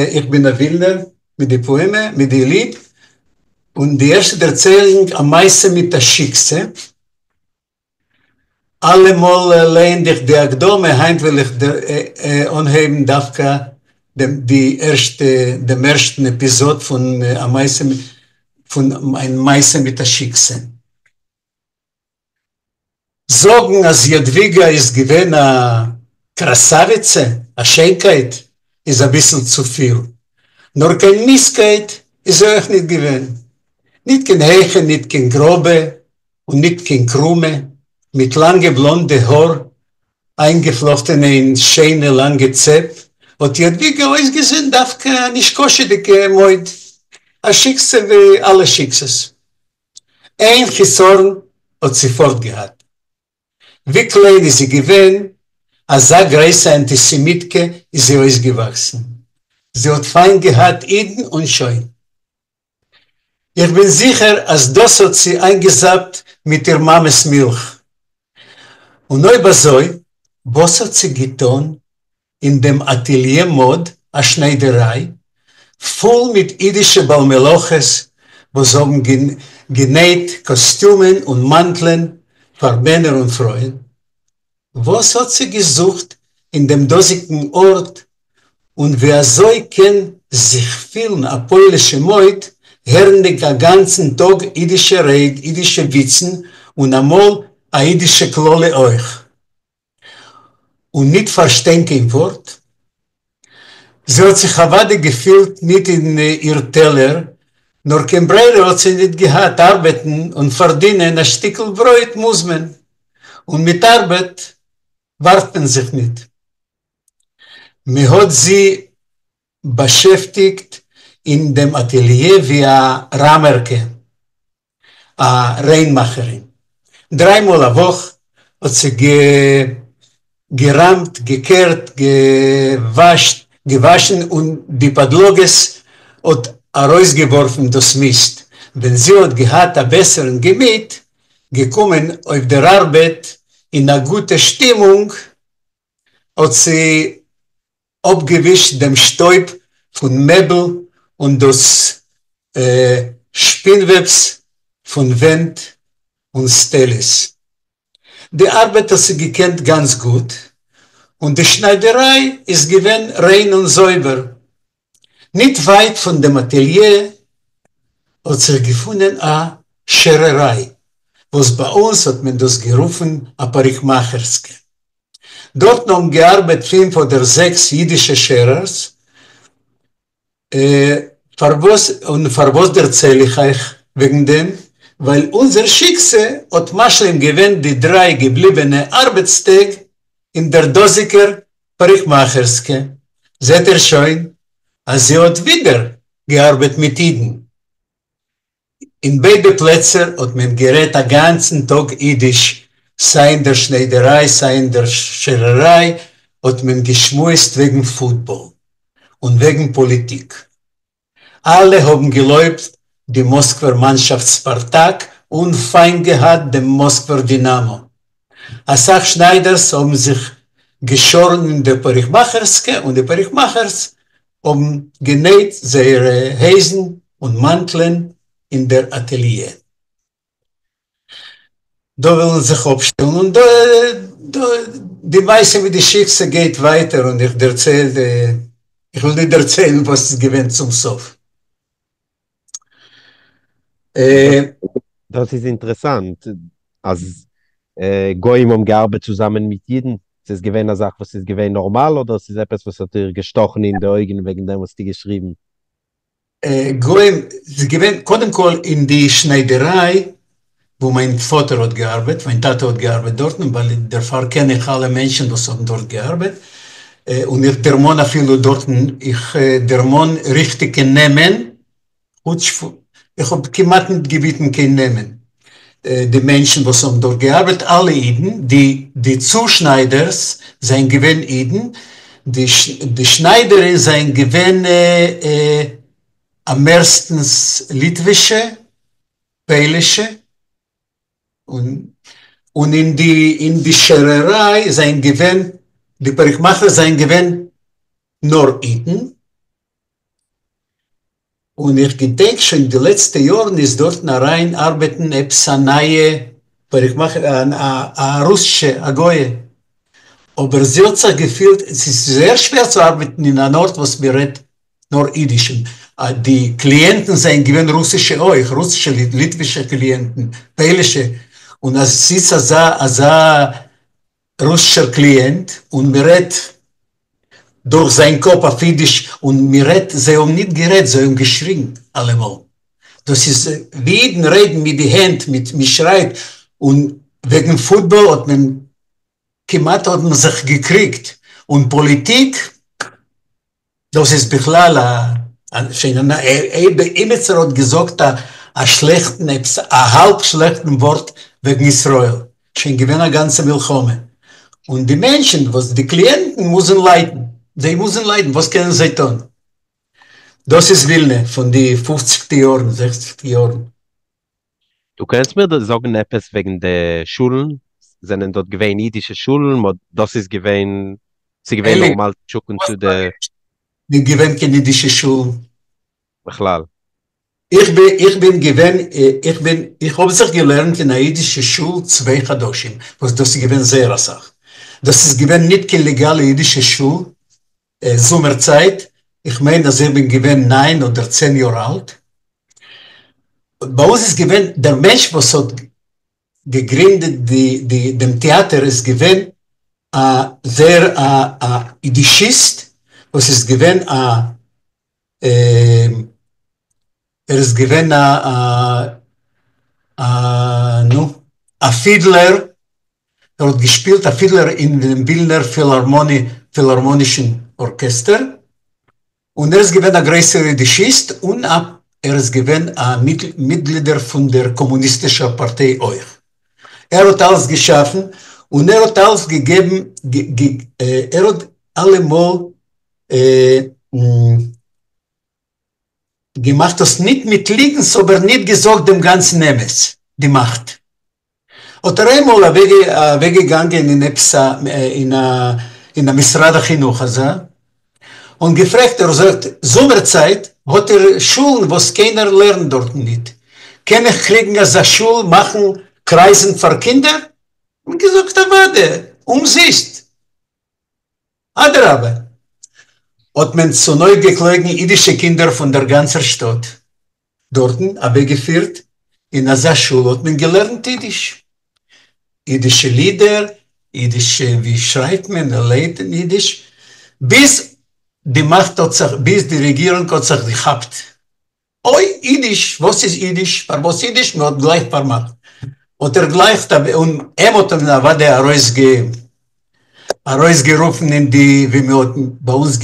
איך בין א ווילנער, מיט די פאעמע, מיט די ליד, און די ערשטע דערציילונג א מעשה מיט א שיקסע. אלעמאל לייען איך די הקדמה, היינט וויל איך אנהייבן דווקא דעם די ערשטע דעם ערשטן עפיזאד פון א מעשה פון מיין מעשה מיט א שיקסע. זאגן אז יאדוויגא איז געווען א קראסאוויצע, א שיינקייט, איז אביסל צופיל. נאר קיין מיסקייט איז זי אויך ניט געווען. ניט קיין הייכע, ניט קיין גראבע, און ניט קיין קרומע, מיט לאַנגע בלאָנדע האָר, אײַנגעפֿלאָכטענע אין שיינע לאַנגע צעפּ. האט יאדוויגע אויסגעזען דווקא א נישקשה'דיגע מויד, א שיקסע ווי אלע שיקסעס. איין חיסרון האט זי פארט געהאט. ווי קליין איז זי געווען, אזא גרויסע אנטיסעמיטקע איז זי אויסגעוואקסן. זי האט פיינט געהאט אידן און שוין. איך בין זיכער אז דאס האט זי איינגעזאפט מיט איר מאמע'ס מילך. און אויב אזוי, וואס האט זי געטון אין דעם אטעליע מאד, א שניידעריי פול מיט אידישע בעל מלאכות וואס האבן גענייט קאסטיומען און מאנטלען פאר מענער און פרויען? וואס האט זי געזוכט אין דעם דאזיגן ארט, און ווי אזוי קען זיך פילן א פוילישע מויד הערנדיג א גאנצן טאג אידישע רייד, אידישע וויצן, און אמאל א אידישע קללה אויך, און ניט פארשטיין קיין ווארט? זי האט זיך אוודאי געפילט ניט אין איר טעלער, נאר קיין ברירה האט זי ניט געהאט, ארבעטן און פארדינען א שטיקל ברויט מוז מען, און מיט ארבעט ווארפט מען זיך ניט. מען האט זי באשעפטיגט אין דעם אטעליע ווי א ראמערקע, א ריינמאכערין. דריי מאל א וואך האט זי געראמט, געקערט, געוואשט, געוואשן און די פאדלאגעס האט ארויסגעווארפן דאס מיסט. ווען זי האט געהאט א בעסערן געמיט, געקומען אויף דער ארבעט אין א גוטע שטימונג, האט זי אפגעווישט דעם שטויב פון מעבל און דאס שפינוועבס פון ווענט און סטעליס. די ארבעט האט זי געקענט גאנץ גוט, און די שניידעריי איז געווען ריין און זויבער. ניט ווייט פון דעם אטעליע האט זיך געפונען א שערעריי, וואס ביי אונז האט מען דאס גערופן א פאריקמאכערסקע. דארטן האבן געארבעט פינף אדער זעקס אידישע שערערס. פארוואס און פארוואס דערצייל איך אייך וועגן דעם? ווייל אונזער שיקסע האט משלים געווען די דריי געבליבענע ארבעטס טעג אין דער דאזיגער פאריקמאכערסקע, זעט איר שוין אז זי האט ווידער געארבעט מיט אידן. אין ביידע פלעצער האט מען גערעדט א גאנצן טאג אידיש, סיי אין דער שניידעריי סיי אין דער שערעריי האט מען געשמועסט וועגן פוטבאל און וועגן פאליטיק. אלע האבן געלויבט די מאסקווער מאנשאפט ספארטאק און פיינט געהאט דעם מאסקווער דינאמא. אסאך שניידערס האבן זיך געשארן אין דער פאריקמאכערסקע און די פאריקמאכערס האבן גענייט זייערע הויזן און מאנטלען אין דער אטעליע. דא ווילן זיך אפשטעלן און דא דא די מעשה מיט די שיקסע גייט ווייטער און איך דערצייל איך וויל ניט דערציילן וואס איז געווען צום סוף. דאס איז אינטערעסאנט אז גוים האבן געארבעט צוזאמען מיט אידן, ס'איז געווען א זאך וואס איז געווען נארמאל אדער ס'איז עפעס וואס האט דיר געשטאכן אין די אויגן וועגן דעם האסטו געשריבן? גוים, ס'איז געווען קודם כל אין די שניידעריי וואו מיין פאטער האט געארבעט, מיין טאטע האט געארבעט דארטן, ווייל דערפאר קען איך אלע מענטשן וואס האבן דארט געארבעט, און איך דערמאן אפילו דארטן, איך דערמאן ריכטיגע נעמען, חוץ איך האב כמעט ניט געביטן קיין נעמען, די מענטשן וואס האבן דארט געארבעט, אלע אידן, די די צושניידערס זענען געווען אידן, די די שניידערינס זענען געווען אממערסטנס ליטווישע, פוילישע, און און אין די אין די שערעריי זענען געווען, די פאריקמאכער זענען געווען נאר אידן, און איך געדענק שוין די לעצטע יארן איז דארטן אריין ארבעטן עפעס א נייע פאריקמאכער א רוסישע א גויע, אבער זי האט זיך געפילט עס איז זייער שווער צו ארבעטן אין אן ארט וואס מען רעדט נאר אידיש, און די קליענטן זענען געווען רוסישע אויך, רוסישע ליטווישע קליענטן, פוילישע, און אז ס'איז אזא אזא רוסישער קליענט און מען רעדט דורך זיין קאפ אויף אידיש און מען רעדט, זיי האבן ניט גערעדט זיי האבן געשריגן אלעמאל, דאס איז ווי אידן רעדן מיט די הענט מיט מען שרייט, און וועגן פוטבאל האט מען כמעט האט מען זיך געקריגט, און פאליטיק. דאס איז בכלל א שיינע, אויב אימיצער האט געזאגט א שלעכטן עפעס א האלב שלעכטן ווארט וועגן ישראל, שוין געווען א גאנצע מלחמה, און די מענטשן וואס די קליענטן מוזן ליידן, זיי מוזן ליידן, וואס קענען זיי טון? דאס איז ווילנע פון די פופציגטע יארן, זעכציגטע יארן. דו קענסט מיר זאגן עפעס וועגן די שולן? זענען דארט געווען אידישע שולן? דאס איז געווען, ס'איז געווען נארמאל צו שיקן צו די. נישט געווען קיין אידישע שולן. בכלל. איך בין, איך בין געווען, איך בין, איך האב זיך געלערנט אין א אידישע שול צוויי חדשים, וואס דאס איז געווען זייער אסאך. דאס איז געווען ניט קיין לעגאלע אידישע שול, זומער צייט, איך מיין אז איך בין געווען ניין אדער צען יאר אלט, ביי אונז איז געווען דער מענטש וואס האט געגרינדעט די די דעם טעאטער איז געווען א זייער א א אידישיסט וואס איז געווען א ער איז געווען א א נו א פידלער ער האט געשפילט א פידלער אין דעם ווילנער פילהארמאנישן ארקעסטער, און ער איז געווען א גרויסער אידישיסט, און א ער איז געווען א מיטגלידער פון דער קאמוניסטישער פארטיי אויך. ער האט אלס געשאפן, און ער האט אלס געגעבן, ער האט אלעמאל געמאכט דאס ניט מיט ליגנס אבער ניט געזאגט דעם גאנצן אמת, די מאכט. האט ער איינמאל אוועקגעגאנגען אין עפעס א אין א משרד החינוך אזא, און געפרעגט, ער זאגט, זומער צייט האט איר שולן וואס קיינער לערנט דארטן ניט, קען איך קריגן אזא שול מאכן קרייזן פאר קינדער? האט מען געזאגט אוודאי, אומזיסט, אדרבה, האט מען צונויפגעקלויבן אידישע קינדער פון דער גאנצער שטאט, דארטן אוועקגעפירט אין אזא שול האט מען געלערנט אידיש, אידישע לידער, אידיש ווי שרייבט מען און לייענט אין אידיש, ביז די מאכט האט זיך, ביז די רעגירונג האט זיך געכאפט, אוי אידיש, וואס איז אידיש, פארוואס אידיש, מען האט גלייך פארמאכט, האט ער גלייך, און אים האט מען אוודאי ארויסגערופן אין די, ווי מען האט ביי אונז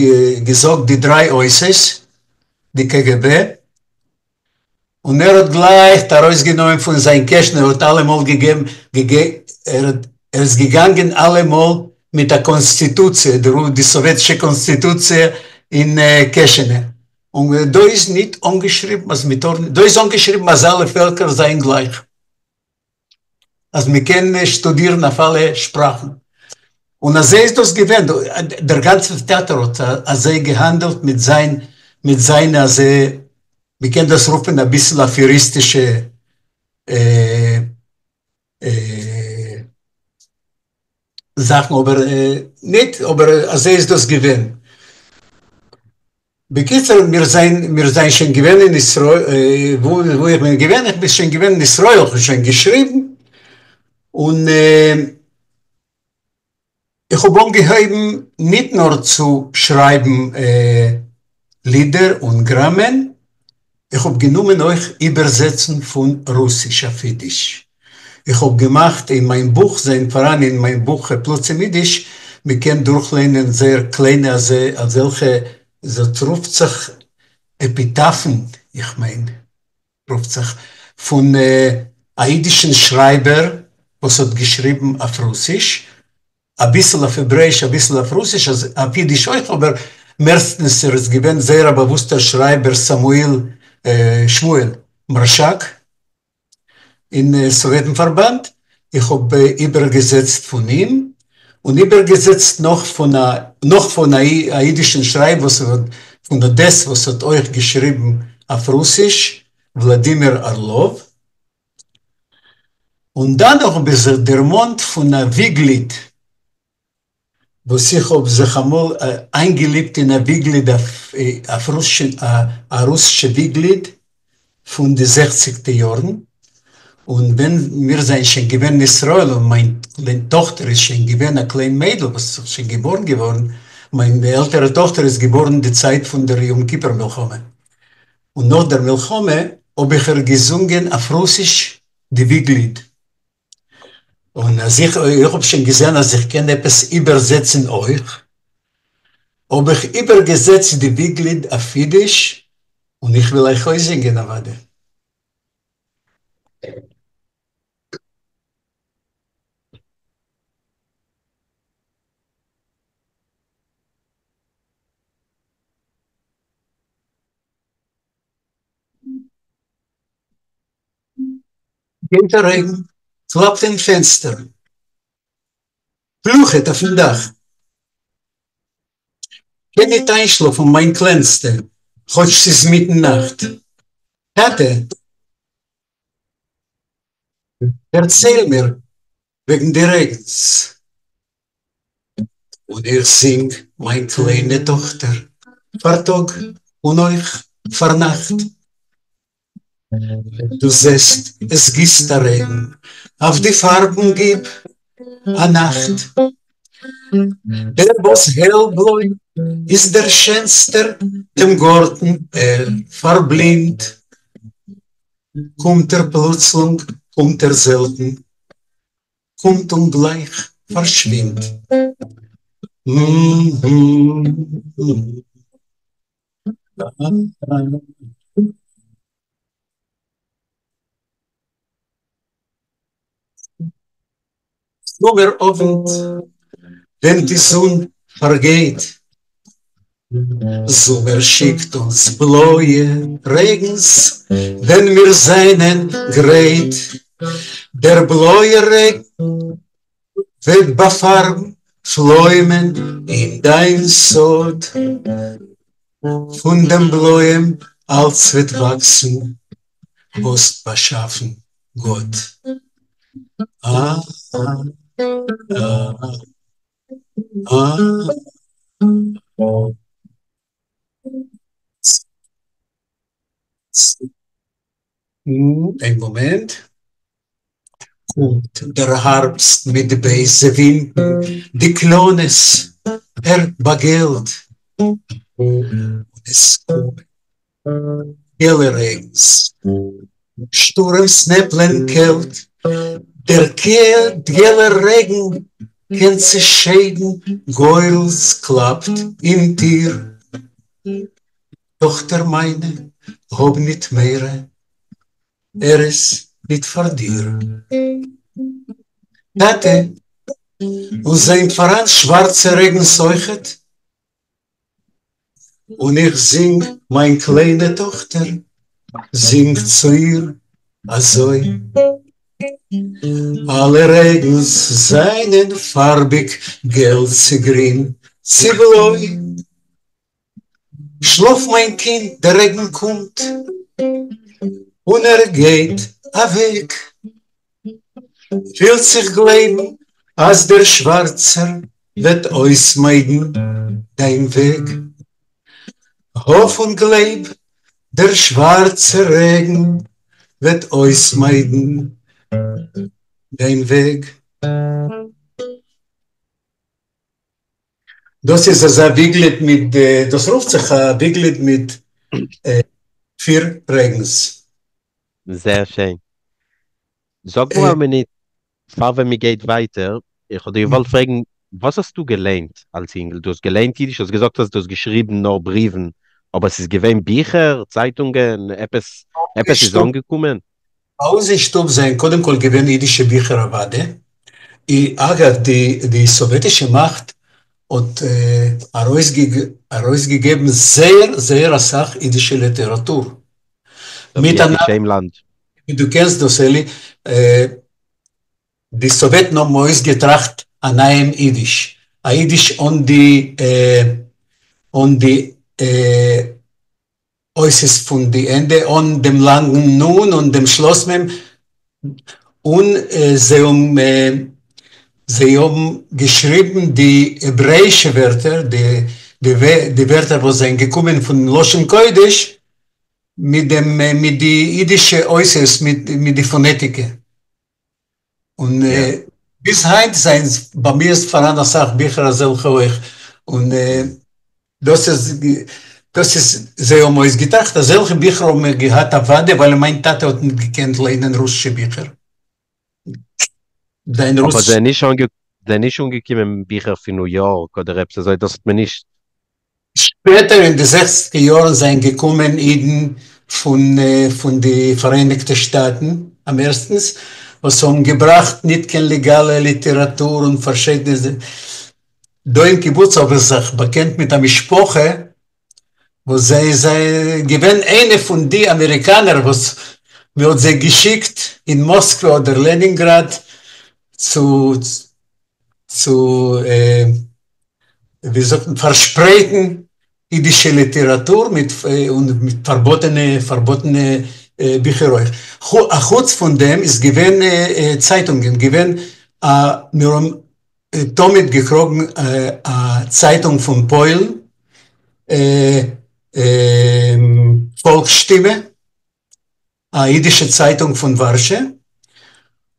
געזאגט, די דריי אותות, די קגב, און ער האט גלייך ארויסגענומען פון זיין קעשענע, ער האט אלעמאל געגעבן, ער איז געגאנגען אלעמאל מיט א קאנסטיטוציע, די סאוועטישע קאנסטיטוציע אין קעשענע, און דא איז ניט אנגעשריבן אז מען טאר ניט, דא איז אנגעשריבן אז אלע פעלקער זענען גלייך. אז מען קען שטודירן אויף אלע שפראכן, און אזוי איז דאס געווען, דער גאנצער טעאטער האט אזוי געהאנדעלט מיט זיין מיט זיינע אזוי, מען קען דאס רופן אביסל אפעריסטישע זאכן אבער ניט אבער אזוי איז דאס געווען. בקיצור מיר זענען מיר זענען שוין געווען אין ישראל וואו איך בין געווען איך בין שוין געווען אין ישראל איך האב שוין געשריבן און איך האב אנגעהויבן ניט נאר צו שרייבן לידער און גראמען, איך האב גענומען אויך איבערזעצן פון רוסיש אויף אידיש. איך האב געמאכט אין מיין בוך, זענען פאראן אין מיין בוך פלוצים אידיש, מען קען דורכליינען זייער קליינע אזעלכע, דאס רופט זיך עפיטאפן, איך מיין רופט זיך, פון א אידישן שרייבער וואס האט געשריבן אויף רוסיש, אביסל אויף העברעיש אביסל אויף רוסיש אויף אידיש אויך אבער מערסטנס ער איז געווען זייער א באוואוסטער שרייבער סמואיל שמואל מארשאק אין סאוועטן פארבאנד איך האב איבערגעזעצט פון אים און איבערגעזעצט נאך פון א נאך פון א אידישן שרייבער וואס פון אדעס וואס האט אויך געשריבן אויף רוסיש וולאדימיר ארלאוו. און דאן האב איך זיך דערמאנט פון א וויגליד וואס איך האב זיך אמאל איינגעליבט אין א וויגליד אויף א רוסישע וויגליד פון די זעכציגטע יארן, און ווען מיר זענען שוין געווען אין ישראל און מיין טאכטער איז שוין געווען א קליין מיידל וואס איז שוין געבארן געווארן, מיין עלטערע טאכטער איז געבארן די צייט פון דער יום כיפור מלחמה, און נאך דער מלחמה האב איך איר געזונגען אויף רוסיש די וויגליד, און אז איך האב שוין געזען אז איך קען עפעס איבערזעצן אויך. האב איך איבערגעזעצט די וויגליד אויף אידיש, און איך וויל אייך אויסזינגען אוודאי. גייט א רעגן, קלאפט אין פענסטער, פלוכעט אויפן דאך. קען ניט איינשלאפן מיין קלענסטע, כאטש ס'איז מיטן נאכט. טאטע, דערצייל מיר וועגן די רעגנס. און איך זינג מיין קליינע טאכטער פארטאג און אויך פארנאכט. ווען דו זעסט עס גיסט א רעגן אויף די פארבן גיב אן אכט. דער וואס העל-בלוי איז דער שענסטער דעם גארטן ער פארבלימט. קומט ער פלוצלונג קומט ער זעלטן קומט און גלייך פארשווינדט. זומער אוונט ווען די זון פארגייט, זומער שיקט אונז בלויע רעגנס ווען מיר זענען גרייט, דער בלויער רעגן וועט באפארבן פלוימען אין דיין סאד, פון דעם בלויעם אלץ וועט וואקסן וואס באשאפן גאט. אה אה אה איין מאמענט. קומט דער הארבסט מיט בייזע ווינטן, די קלאנעס ער באגעלט, און עס קומען געלע רעגנס, שטורעמס נעפלען קעלט, דער געלער רעגן קען צעשיידן גורל ס'קלאפט אין טיר, טאכטער מיינע האב ניט מורא, ער איז ניט פאר דיר. טאטע, און זענען פאראן שווארצע רעגנס אויכעט? און איך זינג מיין קליינע טאכטער, זינג צו איר אזוי. אלע רעגנס זענען פארביג, געל צי גרין צי בלוי. שלאף מיין קינד, דער רעגן קומט און ער גייט אוועק. ווילט זיך גלייבן אז דער שווארצער וועט אויסמיידן דיין וועג. האף און גלייב, דער שווארצער רעגן וועט אויסמיידן דיין וועג. דאס איז אזא וויגליד מיט, דאס רופט זיך א וויגליד מיט פיר רעגנס. זייער שיין. זאג מיר א מינוט, פאר ווען מען גייט ווייטער, איך האב דיר געוואלט פרעגן, וואס האסטו געליינט אלס אינגל? דו האסט געליינט אידיש? האסט געזאגט אז דו האסט געשריבן נאר בריוון, אבער ס'איז געווען ביכער, צייטונגען, עפעס, עפעס איז אנגעקומען? ביי אונז אין שטוב זענען קודם כל געווען אידישע ביכער אוודאי, אגב די די סאוועטישע מאכט האט ארויסגעגעבן זייער זייער אסאך אידישע ליטעראטור. מיט א נאמען, ווי דו קענסט דאס אלי, די סאוועטן האבן אויסגעטראכט א נייעם אידיש, א אידיש אן די אן די אותיות פון די ענדע, אן דעם לאנגן נון און דעם שלאס מם, און זיי האבן זיי האבן געשריבן די העברעאישע ווערטער, די די ווערטער וואס זענען געקומען פון לשון קודש, מיט דעם מיט די אידישע אותיות מיט מיט די פאנעטיקע. און ביז היינט זענען ביי מיר איז פאראן אסאך ביכער אזעלכע אויך, און דאס איז דאס איז זיי האבן אויסגעטראכט אזעלכע ביכער האבן מיר געהאט אוודאי ווייל מיין טאטע האט ניט געקענט ליינען רוסישע ביכער. זיין רוסיש. אבער זענען נישט אנגעקומען ביכער פון ניו יארק אדער עפעס אזוי דאס האט מען נישט. שפעטער אין די זעכציגער יארן זענען געקומען אידן פון פון די פאראייניגטע שטאטן אממערסטנס וואס האבן געבראכט ניט קיין לעגאלע ליטעראטור און פארשידענע דא אין קיבוץ האב איך זיך באקענט מיט א משפחה וואס זיי זענען געווען איינע פון די אמעריקאנער וואס מען האט זיי געשיקט אין מאסקווע אדער לענינגראד צו צו ווי זאגט מען פארשפרייטן אידישע ליטעראטור מיט און מיט פארבאטענע פארבאטענע ביכער אויך. אחוץ פון דעם איז געווען צייטונגען געווען א מיר האבן תמיד געקראגן א צייטונג פון פוילן פאלקס שטימע א אידישע צייטונג פון ווארשע,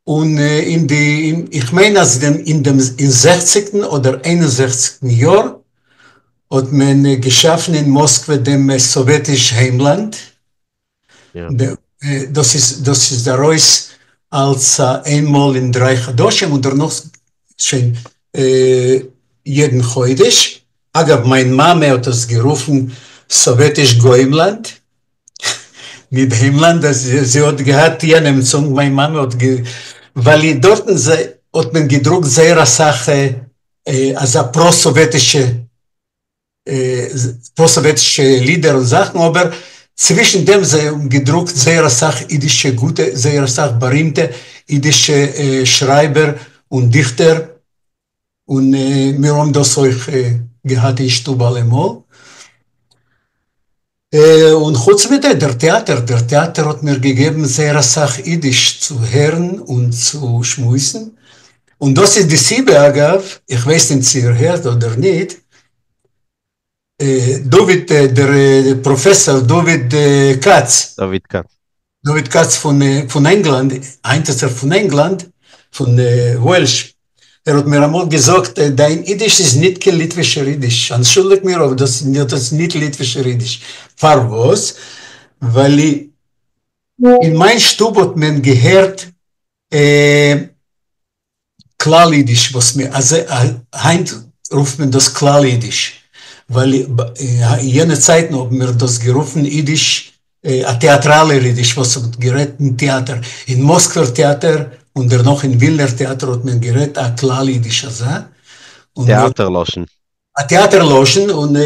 און אין די, איך מיין אז אין דעם אין זעכציגטן אדער איין און זעכציגטן יאר האט מען געשאפן אין מאסקווע דעם סאוועטיש היימלאנד, דאס איז דאס איז ארויס אלס איינמאל אין דריי חדשים און דערנאך שוין יעדן חודש, אגב מיין מאמע האט עס גערופן סאוועטיש גוימלאנד, ניט היימלאנד, זי האט געהאט יענעם צונג, מיין מאמע האט גע... ווייל דארטן האט מען געדרוקט זייער אסאך אזא פרא-סאוועטישע פרא-סאוועטישע לידער און זאכן, אבער צווישן דעם זיי האבן געדרוקט זייער אסאך אידישע גוטע, זייער אסאך בארימטע אידישע שרייבער און דיכטער, און מיר האבן דאס אויך געהאט אין שטוב אלעמאל. און חוץ מזה דער טעאטער, דער טעאטער האט מיר געגעבן זייער אסאך אידיש צו הערן און צו שמועסן, און דאס איז די סיבה אגב, איך ווייס ניט צו איר הערט אדער ניט, דוד, דער פראפעסאר דוד כץ. דוד כץ. דוד כץ פון פון ענגלאנד, היינט איז ער פון ענגלאנד, פון וועלש, ער האט מיר אמאל געזאגט, דיין אידיש איז ניט קיין ליטווישער אידיש, אנטשולדיגט מיר אבער דאס איז ניט ליטווישער אידיש. פארוואס? ווייל אין מיין שטוב האט מען געהערט כלל אידיש וואס מיר אז היינט רופט מען דאס כלל אידיש ווייל יענע צייטן האבן מיר דאס גערופן אידיש א טעאטראלער אידיש וואס האט גערעדט אין טעאטער אין מאסקווער טעאטער און דערנאך אין ווילנער טעאטער האט מען גערעדט א כלל אידיש אזא טעאטער לשון. א טעאטער לשון און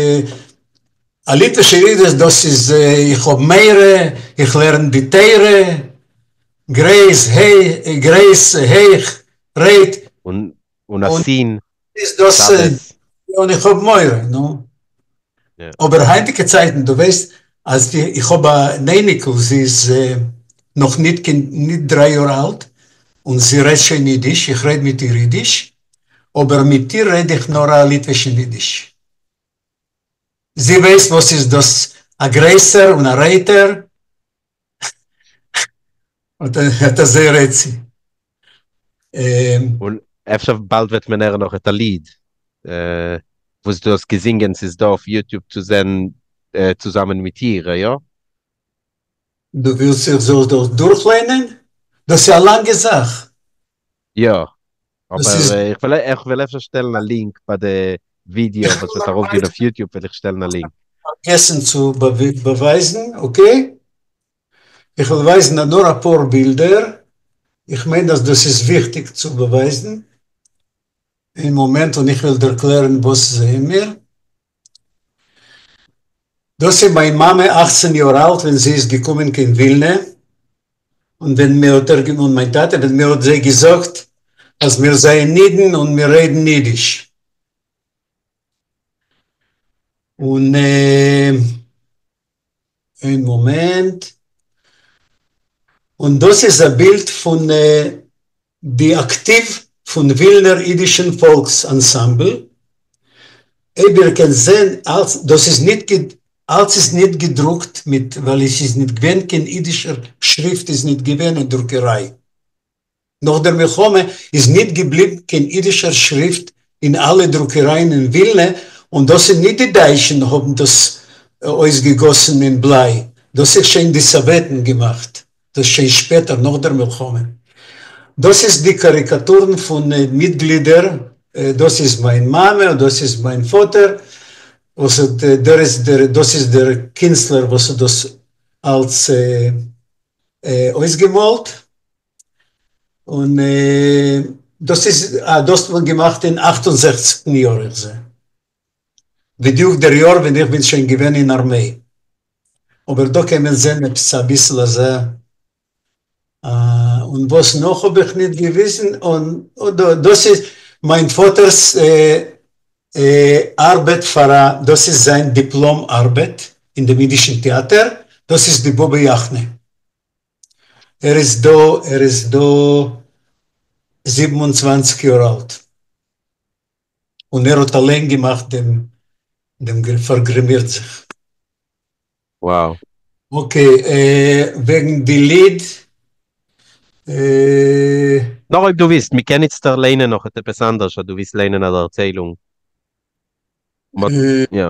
א ליטווישער אידיש דאס איז איך האב מורא איך לערן די תורה גרויס גרויס הויך רייט. און א סין איז דאס און איך האב מורא נו. אבער היינטיגע צייטן דו ווייסט אז איך האב אן אייניקל זי איז נאך ניט קיין ניט דריי יאר אלט און זי רעדט שוין אידיש איך רעד מיט איר אידיש אבער מיט איר רעד איך נאר א ליטווישן אידיש. זי ווייסט וואס איז דאס א גרויסער און א רויטער אט אזוי רעדט זי. און אפשר באלד וועט מען הערן נאך א ליד וואס דו האסט געזינגען, ס'איז דא אויף YouTube צו זען צוזאמען מיט איר, יא? דו ווילסט איך זאל דאס דורכליינען? דאס איז א לאנגע זאך. יא, אבער איך וועל איך וועל אפשר שטעלן א לינק ביי די ווידעא וואס וועט ארויפגיין אויף YouTube וועל איך שטעלן א לינק. פארגעסן צו באווייזן, okay? איך וועל ווייזן נאר אפאר בילדער, איך מיין אז דאס איז וויכטיג צו באווייזן. איין מאמענט און איך וועל ערקלערן וואס זעען מיר. דאס איז מיין מאמע 18 יאר אלט ווען זי איז געקומען קיין ווילנע, און ווען מיר האט ער און מיין טאטע ווען מיר האט זיי געזאגט אז מיר זענען אידן און מיר רעדן אידיש. און איין מאמענט, און דאס איז א בילד פון די אקטיוו פון ווילנער אידישן פאלקס אנסאמבל, אויב איר קענט זען אלץ דאס איז ניט אלץ איז ניט געדרוקט מיט ווייל עס איז ניט געווען קיין אידישער שריפט איז ניט געווען אין דרוקעריי. נאך דער מלחמה איז ניט געבליבן קיין אידישער שריפט אין אלע דרוקערייען אין ווילנע, און דאס איז ניט די דייטשן האבן דאס אויסגעגאסן אין בליי, דאס איז שוין די סאוועטן געמאכט, דאס שוין שפעטער נאך דער מלחמה. דאס איז די קאריקאטורן פון מיטגלידער, דאס איז מיין מאמע און דאס איז מיין פאטער. וואס האט, דער איז דער, דאס איז דער קינסטלער וואס האט דאס אלץ אויסגעמאלט, און דאס איז, אה, דאס האט מען געמאכט אין אַכט און זעכציקן יאר איך זע, בדיוק דער יאר ווען איך בין שוין געווען אין ארמעי, אבער דא קען מען זען עפעס אביסל אזא. און וואס נאך האב איך ניט געוויזן, און דאס איז מיין פאטער'ס ארבעט פאר א, דאס איז זיין דיפלאם ארבעט אין דעם אידישן טעאטער, דאס איז די באבע יאכנע. ער איז דא, ער איז דא 27 יאר אלט. און ער האט אליין געמאכט דעם, דעם פארגרימירט זיך. Wow. Okay, וועגן די ליד. נאר אויב דו ווילסט, מיר קען איצטער ליינען נאך עפעס אנדערש, אויב דו ווילסט ליינען א ערציילונג. יא.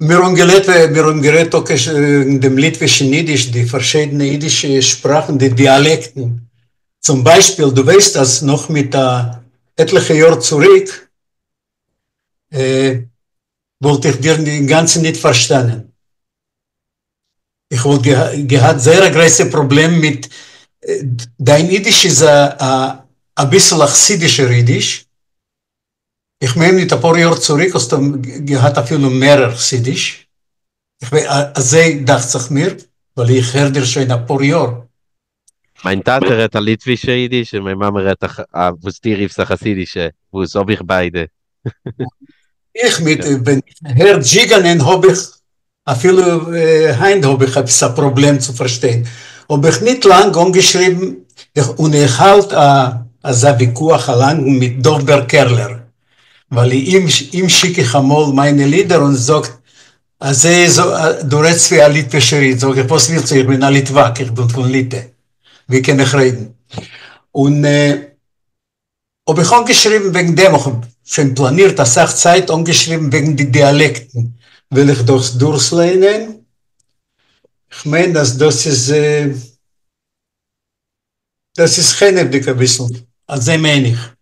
מיר האבן געלערנט, מיר האבן גערעדט טאקע וועגן דעם ליטווישן אידיש, די פארשידענע אידישע שפראכן, די דיאלעקטן. צום ביישפיל, דו ווייסט אז נאך מיט א עטליכע יאר צוריק, וואלט איך דיר אינגאנצן ניט פארשטאנען. איך וואלט געהאט זייער א גרויסע פראבלעם מיט דיין אידיש איז אביסל א חסידישער אידיש. איך מיין מיט אפאר יאר צוריק האסטו געהאט אפילו מערער חסידיש. אזוי דאכט זיך מיר, ווייל איך הער דיר שוין אפאר יאר. מיין טאטע רעדט א ליטווישע אידיש און מיין מאמע רעדט א וואס דו רופסט א חסידישע, וואס האב איך ביידע. איך מיט ווען איך הער דזשיגאנען האב איך אפילו היינט האב איך עפעס א פראבלעם צו פארשטיין, האב איך ניט לאנג אנגעשריבן און איך האלט אזא ויכוח א לאנגן מיט דוב בער קערלער, ווייל אים שיק איך אמאל מיינע לידער און זאגט אז דו רעדסט ווי א ליטווישער איד, זאג איך וואס ווילסטו איך בין א ליטוואק איך בין פון ליטע ווי קען איך רעדן, און האב איך אנגעשריבן וועגן דעם, איך האב שוין פלאנירט אסאך צייט אנגעשריבן וועגן די דיאלעקטן, וויל איך דאס דורכליינען, כ'מיין אז דאס איז דאס איז חנעוודיג אביסל, אזוי מיין איך,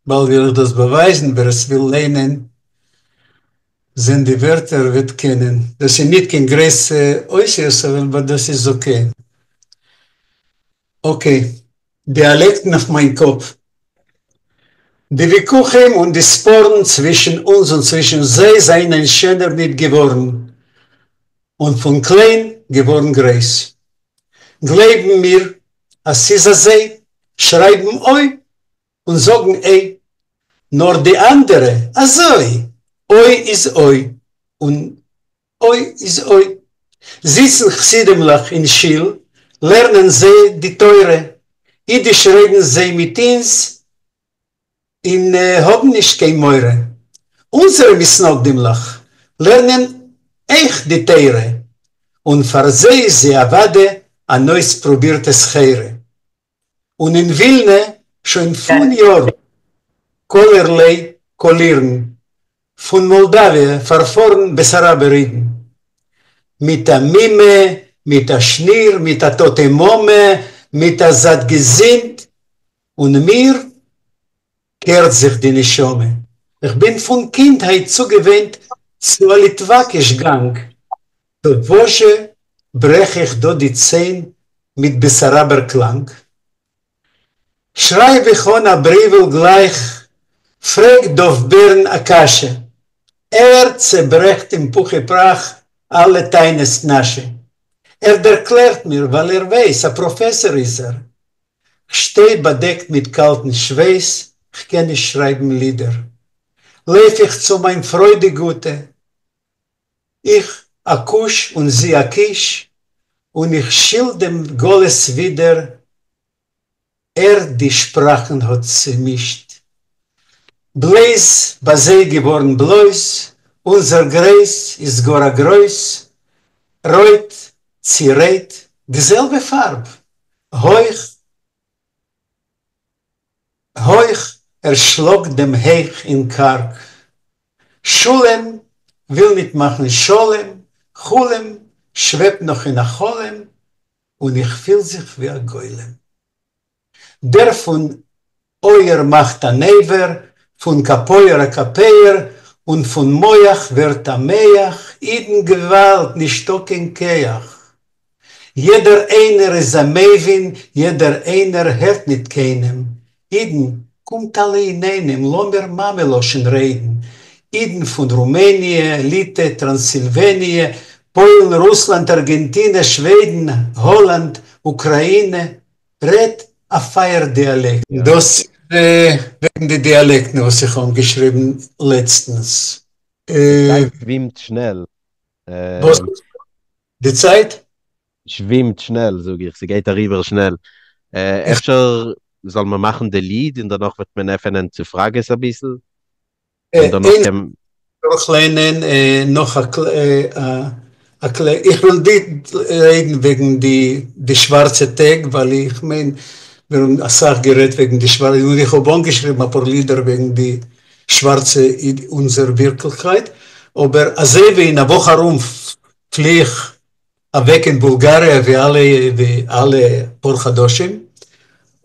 באלד וועל איך דאס באווייזן, ווער עס וויל ליינען, זען די ווערטער וועט קענען, דאס איז ניט קיין גרויסע אותיות אבער דאס איז okay. Okay, דיאלעקטן אויף מיין קאפ. די וויכוחים און די ספארן צווישן אונז און צווישן זיי זענען שענער ניט געווארן, און פון קליין געווארן גרויס. גלייבן מיר אז ס'איז אזוי, שרייבן אוי און זאגן איי, נאר די אנדערע אזוי, אוי איז אוי און אוי איז אוי. זיצן חסידימלעך אין שיל, לערנען זיי די תורה, אידיש רעדן זיי מיט אונז און האבן נישט קיין מורא. אונזערע מתנגדימלעך לערנען אויך די תורה, און פאר זיי איז זי אוודאי אן אויספרובירטע סחורה. און אין ווילנע שוין פון יארן כלערליי קאלירן פון מאלדאוויע פארפארן בעסאראבער אידן. מיט א מומע, מיט א שניר, מיט א טאטע מאמע, מיט א זייט געזונט, און מיר קערט זיך די נשמה. איך בין פון קינדהייט צוגעוואינט צו א ליטוואקיש גאנג, טא וואזשע ברעך איך דא די ציין מיט בעסאראבער קלאנג? שרייב איך אן א בריוול גלייך, פרעג דוב בערן א קשיא, ער צעברעכט אין פוך ופראך אלע טענות נאשע. ער דערקלערט מיר ווייל ער ווייס, א פראפעסאר איז ער. כ'שטיי באדעקט מיט קאלטן שווייס, כ'קען נישט שרייבן לידער. לויף איך צו מיין פרוי די גוטע, איך א קוש און זי א קיש, און איך שילט דעם גלות ווידער, ער די שפראכן האט צעמישט. בלויז ביי זיי געווארן בלויז, אונזער גרויס איז גאר א גרויס, רויט צי רעט, די זעלבע פארב, הויך הויך ער שלאגט דעם הייך אין קארק. שלום וויל ניט מאכן שלום, חלום שוועבט נאך אין א חלום, און איך פיל זיך ווי א גולם. דער פון אויער מאכט אן אבר, פון קאפויער א קאפעיער, און פון מוח ווערט א מח, אידן געוואלד נישטא קיין כח. יעדער איינער איז א מבין, יעדער איינער הערט ניט קיינעם. אידן, קומט אלע אינאיינעם, לאמיר מאמע לשון רעדן. אידן פון רומעניע, ליטע, טראנסילוועניע, פוילן, רוסלאנד, ארגענטינע, שוועדן, האלאנד, אוקראינע, רעדט אויף אייער דיאלעקט. דאס איז וועגן די דיאלעקטן וואס איך האב געשריבן לעצטנס. די צייט שווימט שנעל. וואס? די צייט? שווימט שנעל זאג איך, ס'גייט אריבער שנעל. אפשר זאל מען מאכן די ליד און דערנאך וועט מען עפענען צו פראגעס אביסל? און דערנאך קען מען. דורכליינען נאך א קלע, איך וויל ניט רעדן וועגן די שווארצע טעג ווייל איך מיין מיר האבן אסאך גערעדט וועגן די שווארצע און איך האב אנגעשריבן אפאר לידער וועגן די שווארצע אונזער ווירקליכקייט, אבער אזוי ווי אין א וואך ארום פלי איך אוועק אין בולגאריע ווי אלע ווי אלע פאר חדשים,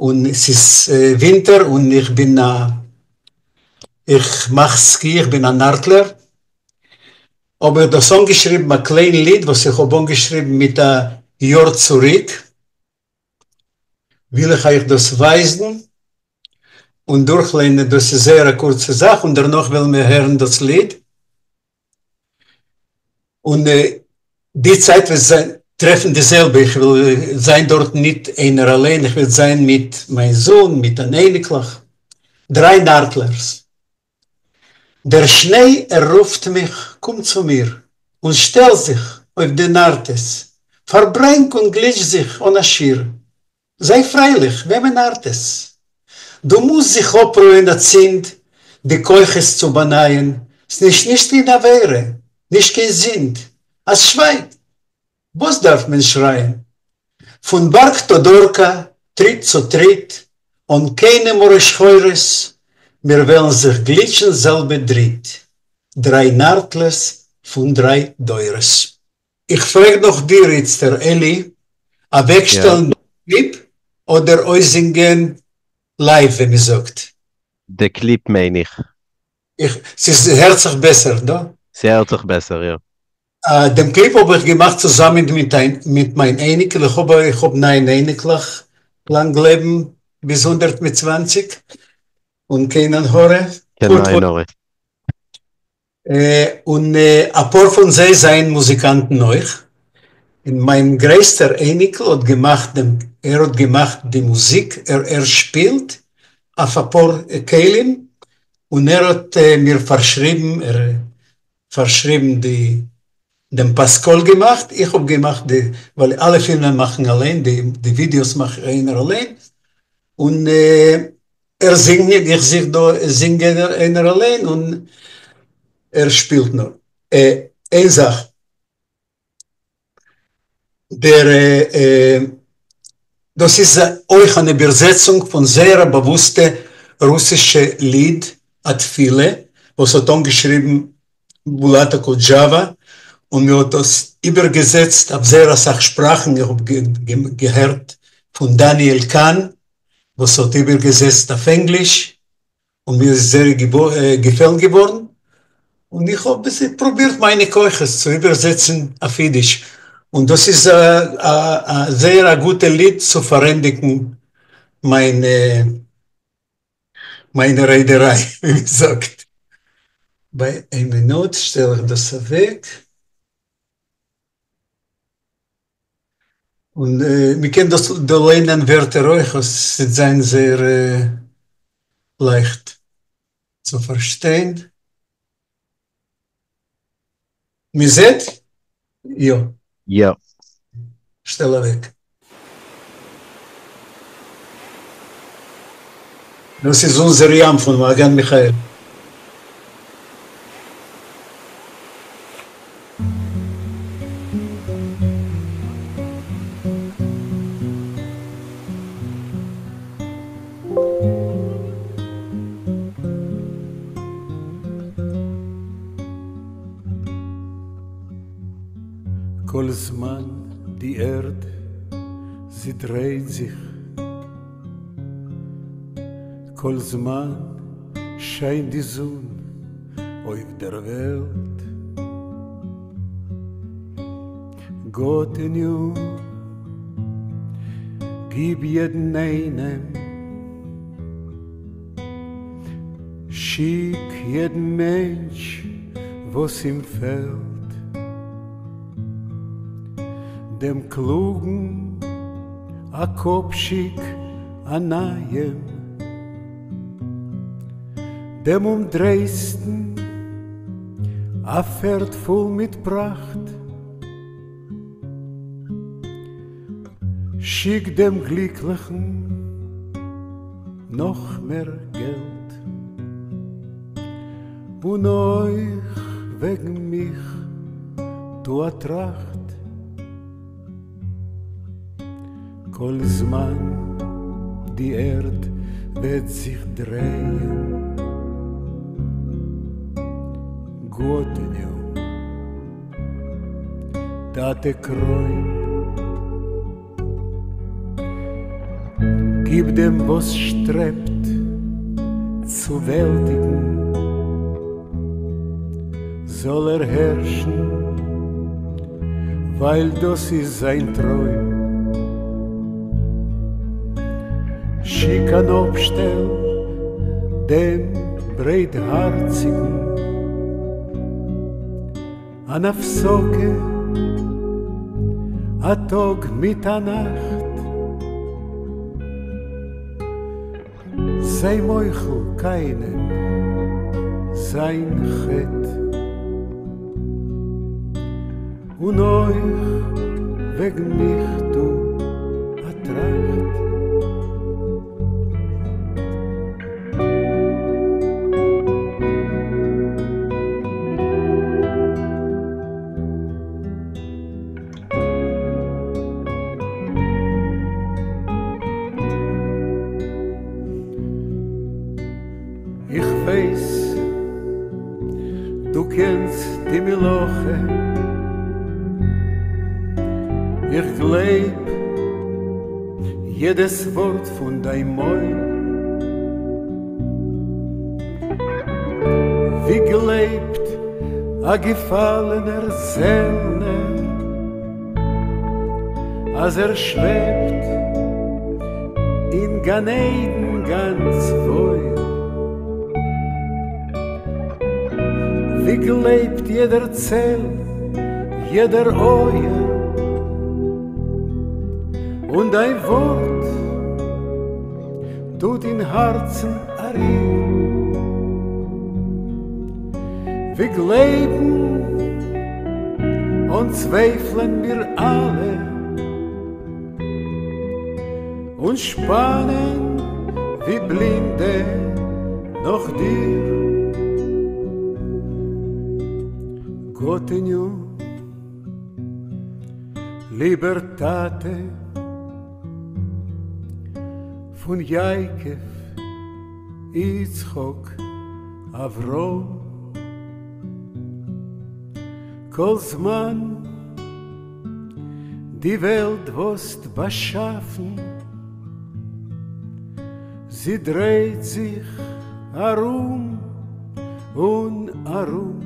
און ס'איז ווינטער און איך בין א איך מאך סקי איך בין א נארטלער, האב איך דאס אנגעשריבן א קליין ליד וואס איך האב אנגעשריבן מיט א יאר צוריק, וויל איך אייך דאס ווייזן און דורכליינען, דאס איז זייער א קורצע זאך און דערנאך וועלן מיר הערן דאס ליד. און די צייט וועט זיין טרעפן די זעלבע, איך וועל זיין דארט ניט איינער אליין, איך וועל זיין מיט מיין זון, מיט אן אייניקלעך, דריי נארטלערס. דער שניי ער רופט מיך, קום צו מיר, און שטעל זיך אויף די נארטעס, פארברענג און גליטש זיך אן א שיעור, זיי פרייליך, וועמען ארט עס? דו מוזט זיך אפרוען אצינד, די כוחות צו באנייען, ס'נישט נישט קיין עבירה, נישט קיין זינד, אז שווייג! וואס דארף מען שרייען? פון בארג טאדארקא, טריט צו טריט, אן קיינע מרה שחורות, מיר וועלן זיך גליטשן זעלבע דריט, דריי נארטלעס פון דריי דורות. איך פרעג נאך דיר איצטער אלי, אוועקשטעלן די קליפ אדער אויסזינגען לייוו ווי מ'זאגט? די קליפ מיין איך. איך, ס'הערט זיך בעסער דא? ס'הערט זיך בעסער יא. דעם קליפ האב איך געמאכט צוזאמען מיט מיין אייניקל, איך האב איך האב ניין אייניקלעך, לאנג לעבן ביז 120, און קיין עין הרע. קיין עין הרע. און אפאר פון זיי זענען מוזיקאנטן אויך, און מיין גרעסטער אייניקל האט געמאכט דעם, ער האט געמאכט די מוזיק, ער ער שפילט אויף אפאר כלים, און ער האט מיר פארשריבן, ער פארשריבן די דעם פסקול געמאכט, איך האב געמאכט די, ווייל אלע פילמען מאכן אליין, די ווידיאוס מאכט איינער אליין, און ער זינגט ניט, איך זיך דא זינגען איינער אליין און ער שפילט נאר. איין זאך, דער דאס איז אויך אן איבערזעצונג פון זייער א באוואוסטע רוסישע ליד א תפילה וואס האט אנגעשריבן בולאט אקודזשאווא און מען האט דאס איבערגעזעצט אויף זייער אסאך שפראכן, איך האב געהערט פון דניאל קאהן וואס האט איבערגעזעצט אויף ענגליש און מיר איז זייער געפעלן געווארן, און איך האב פרובירט מיינע כוחות צו איבערזעצן אויף אידיש, און דאס איז א זייער א גוטע ליד צו פארענדיגן מיין מיינע רעדעריי ווי מען זאגט. ביי איין מינוט שטעל איך דאס אוועק. און מען קען דאס דא ליינען ווערטער אויך, עס וועט זיין זייער לייכט צו פארשטיין. מען זעט? יא. יא. שטעל אוועק. דאס איז אונזער ים פון מעגן מיכאל. כל זמן די ערד זי דרייט זיך, כל זמן שיינט די זון. אויף דער וועלט. גאָטעניו, גיב יעדן איינעם, שיק יעדן מענטש וואָס אים פֿעלט. דעם קלוגן אַ קאָפּ שיק אַ נײַעם, דעם אומדרייסטן אַ פֿערד פֿול מיט פּראַכט. שיק דעם גליקלעכן נאָך מער געלט. און אויך וועגן מיך טו אַ טראַכט. כל זמן די ערד וועט זיך דרייען. גאָטעניו, טאַטע קרוין. גיב דעם וואָס שטרעבט צו וועלטיקן, זאָל ער הערשן, ווייל דאָס איז זיין טרוים. שיק אַן אָפּשטעל דעם ברייטהאַרציקן, אַן הפֿסקה, אַ טאָג מיט אַ נאַכט. זיי מוחל קיינעם זיין חטא. און אויך וועגן מיך טו אַ טראַכט. איך ווייס, דו קענסט די מלאכה. איך גלייב יעדעס ווארט פון דיין מויל. ווי גלייבט א געפאלענער זעלנער אז ער שוועבט אין גן עדן גאנץ וואויל. ווי גלייבט יעדער צעל, יעדער אויער, און דיין ווארט טוט אין הארצן א ריר. ווי גלייבן און צווייפלען מיר אלע, און שפאנען ווי בלינדע נאך דיר. גאטעניו, ליבער טאטע פון יעקב, יצחק, אברהם, כל זמן די וועלט וואסט באשאפן, זי דרייט זיך ארום און ארום.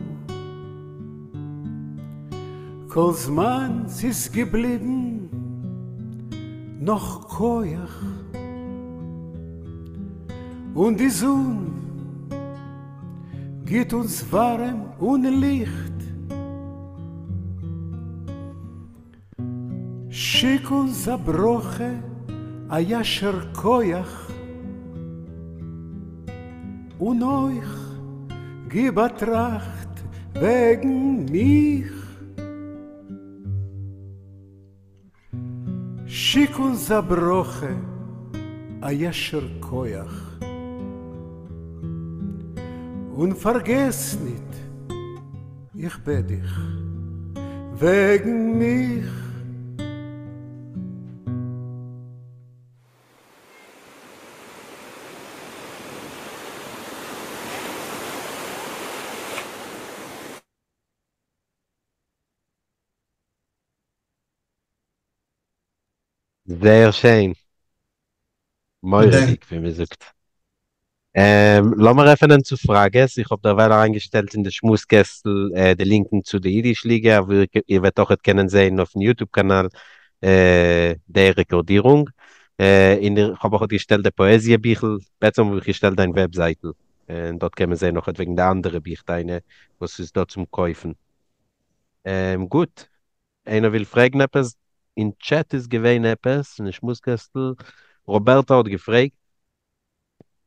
כל זמן ס'איז געבליבן נאך כח און די זון גיט אונז ווארעם און ליכט. שיק אונז א ברכה א ישר כח און אויך גיב א טראכט וועגן מיך. שיק אונז א ברכה א ישר כח און פארגעס ניט איך בעט דיך וועגן מיך. זייער שיין. מורא'דיג ווי מען זאגט. לאמיר עפענען צו פראגעס, איך האב דערווייל אריינגעשטעלט אין די שמועס קעסטל די לינקן צו די אידיש ליגע, וואו איר וועט אויכעט קענען זען אויפן יוטוב קאנאל די רעקארדירונג, און איך האב אויכעט געשטעלט די פאעזיע ביכל, בעצם האב איך געשטעלט דיין וועבזייטל, און דארט קען מען זען אויכעט וועגן די אנדערע בוך דיינע וואס איז דא צום קויפן. גוט, איינער וויל פרעגן עפעס? אין טשעט איז געווען עפעס אין די שמועס קעסטל, ראבערטא האט געפרעגט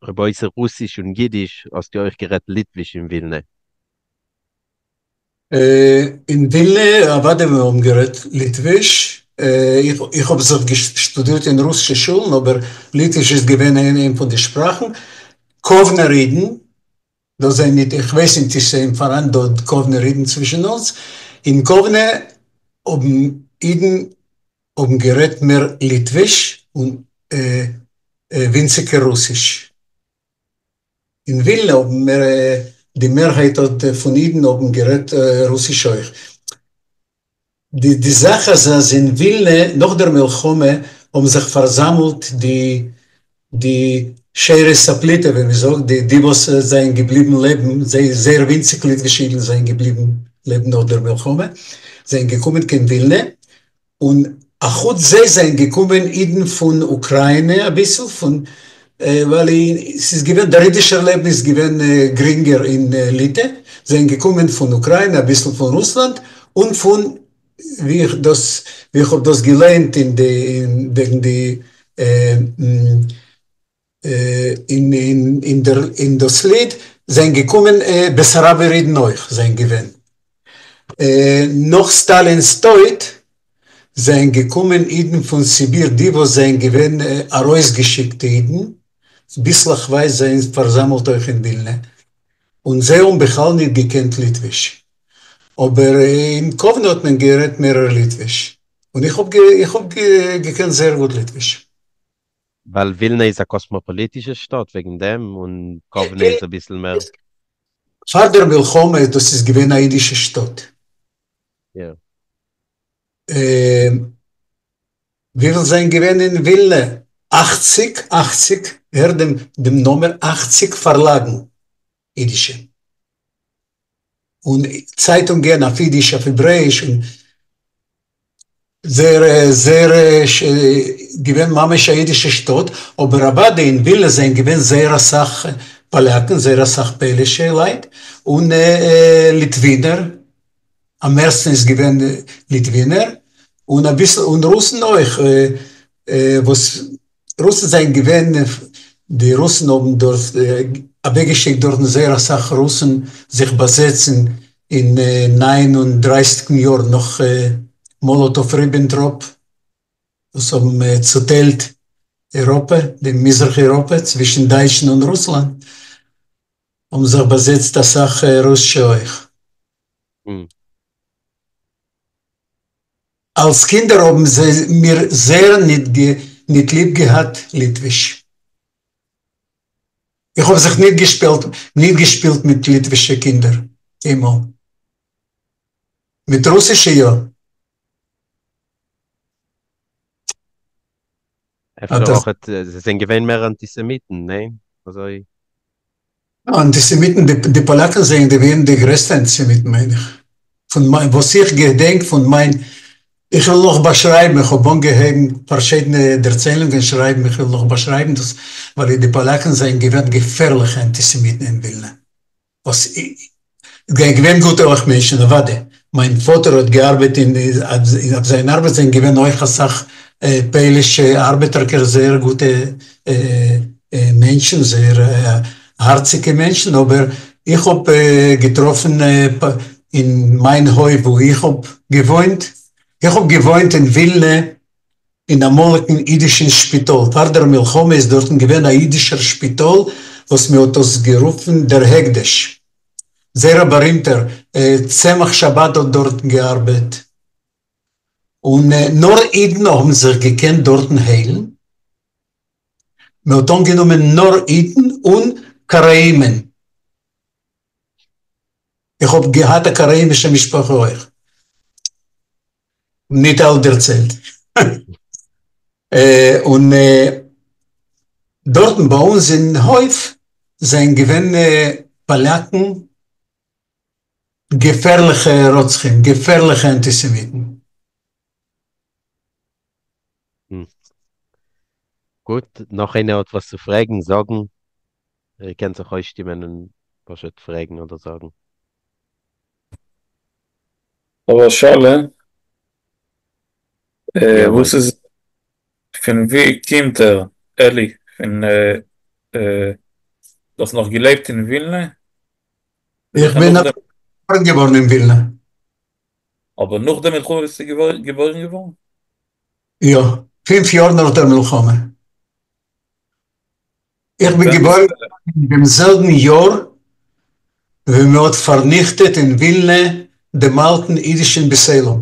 אויב אויסער רוסיש און יידיש האסטו אויך גערעדט ליטוויש אין ווילנע? אין ווילנע אוודאי מיר האבן גערעדט ליטוויש, איך האב זיך שטודירט אין רוסישע שולן אבער ליטוויש איז געווען איינע פון די שפראכן, קאוונער אידן, דאס זענען ניט, איך ווייס ניט צי ס'זענען פאראן דא קאוונער אידן צווישן אונז, אין קאוונע האבן אידן האבן גערעדט מער ליטוויש און ווינציגער רוסיש. אין ווילנע האבן מער, די מערהייט פון אידן האבן גערעדט רוסיש אויך. די די זאך אז אז אין ווילנע נאך דער מלחמה האבן זיך פארזאמלט די די שארית הפליטה ווי מען זאגט די די וואס זענען געבליבן לעבן זיי זייער ווינציג ליטווישע אידן זענען געבליבן לעבן נאך דער מלחמה זענען געקומען קיין ווילנע און אחוץ זיי זענען געקומען אידן פון אוקריינע אביסל פון ווייל ס'איז געווען דער אידישער לעבן איז געווען גרינגער אין ליטע, זענען געקומען פון אוקריינע אביסל פון רוסלאנד און פון ווי איך דאס ווי איך האב דאס געלייענט אין די וועגן די אין אין דער אין דאס ליד זענען געקומען בעסאראבער אידן אויך זענען געווען נאך סטאלינ'ס טויט זענען געקומען אידן פון סיביר די וואס זענען געווען ארויסגעשיקטע אידן ביסלעכווייז זענען פארזאמלט אויך אין ווילנע און זיי האבן בכלל ניט געקענט ליטוויש אבער אין קאוונע האט מען גערעדט מערער ליטוויש און איך האב איך האב געקענט זייער גוט ליטוויש. ווייל ווילנע איז א קאסמאפאליטישע שטאט וועגן דעם, און קאוונע איז אביסל מער. פאר דער מלחמה דאס איז געווען א אידישע שטאט. יא. וויפיל זענען געווען אין ווילנע? אכציג, אכציג, הער דעם דעם נומער, אכציג פארלאגן אידישע. און צייטונגען אויף אידיש אויף העברעאיש און זייער זייער געווען ממש א אידישע שטאט, אבער אוודאי אין ווילנע זענען געווען זייער אסאך פאלאקן, זייער אסאך פוילישע לייט, און ליטווינער, אממערסטן איז געווען ליטווינער, און אביסל און רוסן אויך, וואס רוסן זענען געווען, די רוסן האבן דארט אוועקגעשיקט דארטן זייער אסאך רוסן זיך באזעצן אין 39 יאר נאך מאלאטאוו ריבענטראפ וואס האבן צוטיילט אייראפע, די מזרח אייראפע צווישן דייטשן און רוסלאנד, האבן זיך באזעצט אסאך רוסישע אויך. אלס קינדער האבן זיי מיר זייער ניט ליב געהאט ליטוויש. איך האב זיך ניט געשפילט ניט געשפילט מיט ליטווישע קינדער קיינמאל. מיט רוסישע יא. אפשר אויכעט זיי זענען געווען מער אנטיסעמיטן, ניין? אזוי. אנטיסעמיטן, די פאלאקן זענען געווען די גרעסטע אנטיסעמיטן מיין איך, פון מיין וואס איך געדענק פון מיין, איך וויל נאך באשרייבן, איך האב אנגעהויבן פארשידענע דערציילונגען שרייבן, איך וויל נאך באשרייבן דאס, ווייל די פאלאקן זענען געווען געפערליכע אנטיסעמיטן אין ווילנע. וואס געווען גוטע אויך מענטשן אוודאי, מיין פאטער האט געארבעט אין אויף זיין ארבעט זענען געווען אויך אסאך פוילישע ארבעטערקער זייער גוטע מענטשן זייער הארציגע מענטשן אבער איך האב געטראפן אין מיין הויף וואו איך האב געוואוינט, איך האב געוואוינט אין ווילנע אין אמאליגן אידישן שפיטאל, פאר דער מלחמה איז דארטן געווען א אידישער שפיטאל וואס מען האט דאס גערופן דער הקדש, זייער א בארימטער, צמח שבת האט דארטן געארבעט, און נאר אידן האבן זיך געקענט דארטן היילן, מען האט אנגענומען נאר אידן און קאראימען. איך האב געהאט א קאראימישע משפחה אויך. ניט אלט דערציילט. און דארטן ביי אונז אין הויף. זענען געווען פאלאקן, געפערליכע רוצחים, געפערליכע אנטיסעמיטן. גוט, נאך איינער האט וואס צו פרעגן, זאגן? איר קענט זיך אויסשטימען און פשוט פרעגן אדער זאגן. כ'האב א שאלה. יא, וואס משה. איז, פון וואו קומט ער, אלי? פון, דו האסט נאך געלעבט אין ווילנע? איך בין געבוירן געווארן אין ווילנע. אבער נאך דער מלחמה ביסטו געבוירן געווארן? יא, 5 יאר נאך דער מלחמה. איך בין געבוירן אין דעם זעלבן יאר, ווען מען האט פארניכטעט אין ווילנע דעם אלטן אידישן בית עולם.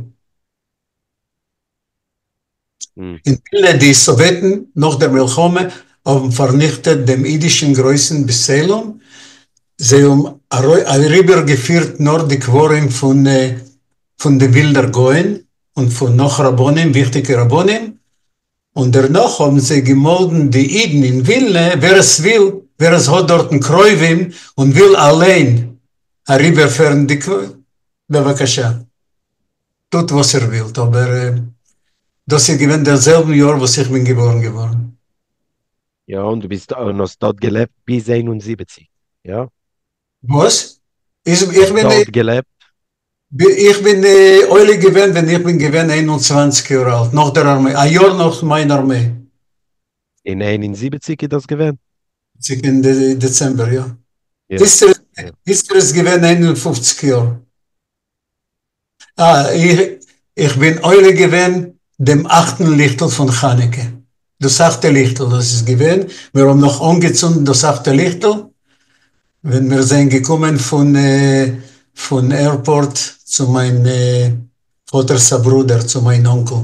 אין ווילנע די סאוועטן נאך דער מלחמה האבן פארניכטעט דעם אידישן גרויסן בית עולם. זיי האבן אריבערגעפירט נאר די קברים פון די ווילנער גאון און פון נאך רבנים, וויכטיגע רבנים, און דערנאך האבן זיי געמאלדן די אידן אין ווילנע, ווער עס וויל, ווער עס האט דארטן קרובים און וויל אליין אריבערפירן די קברים, בבקשה, טוט וואס איר ווילט, אבער דאס איז געווען דער זעלבן יאר וואס איך בין געבוירן געווארן. יא, און דו ביסט און האסט דארט געלעבט ביז 71, יא? וואס? איך האסט בין דארט געלעבט? איך בין עולה געווען ווען איך בין געווען 21 יאר אלט, נאך דער ארמיי, א יאר נאך מיין ארמיי. אין 71 איז דאס געווען? אין דעצעמבער, יא. איצטער איז געווען 51 יאר. איך בין עולה געווען דעם אכטן ליכטל פון חנוכה. דאס אכטע ליכטל, דאס איז געווען, מיר האבן נאך אנגעצונדן דאס אכטע ליכטל, ווען מיר זענען געקומען פון airport צו מיין פאטער'ס א ברודער, צו מיין אנקל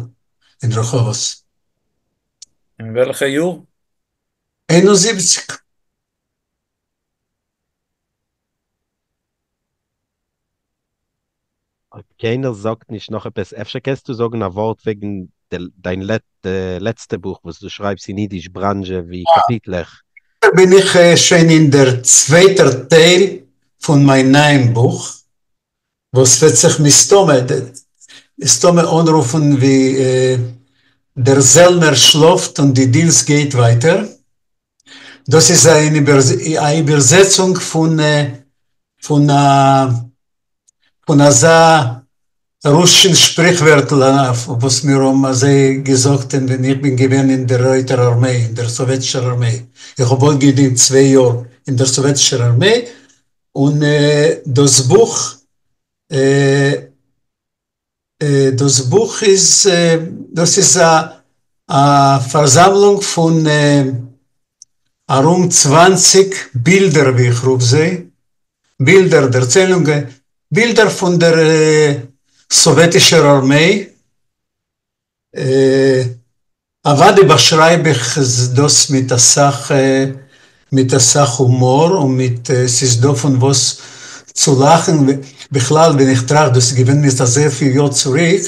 אין רחובות. אין וועלכע יאר? 71. אויב קיינער זאגט נישט נאך עפעס, אפשר קענסטו זאגן א ווארט וועגן דיין לעצטע בוך, וואס דו שרייבסט אין אידיש בראנזשע ווי קאפיטלעך. בין איך שוין אין דער צווייטער טייל פון מיין נייעם בוך, וואס וועט זיך מסתמא אנרופן ווי דער זעלנער שלאפט און די דינסט גייט ווייטער. דאס איז א איבערזעצונג פון אזא רוסישן שפריכווערטל, וואס מיר האבן אזוי געזאגט, ווען איך בין געווען אין דער רויטער ארמיי, אין דער סאוועטישער ארמיי. איך האב אויך געדינט 2 יאר אין דער סאוועטישער ארמיי, און דאס בוך איז, דאס איז א פארזאמלונג פון ארום 20 בילדער, ווי איך רוף זיי, בילדער, דערציילונגען, בילדער פון דער סאוועטישער ארמיי. אוודאי באשרייב איך דאס מיט אסאך הומאר און מיט, ס'איז דא פון וואס צו לאכן. בכלל, ווען איך טראכט, דאס איז געווען מיט אזוי פיל יאר צוריק,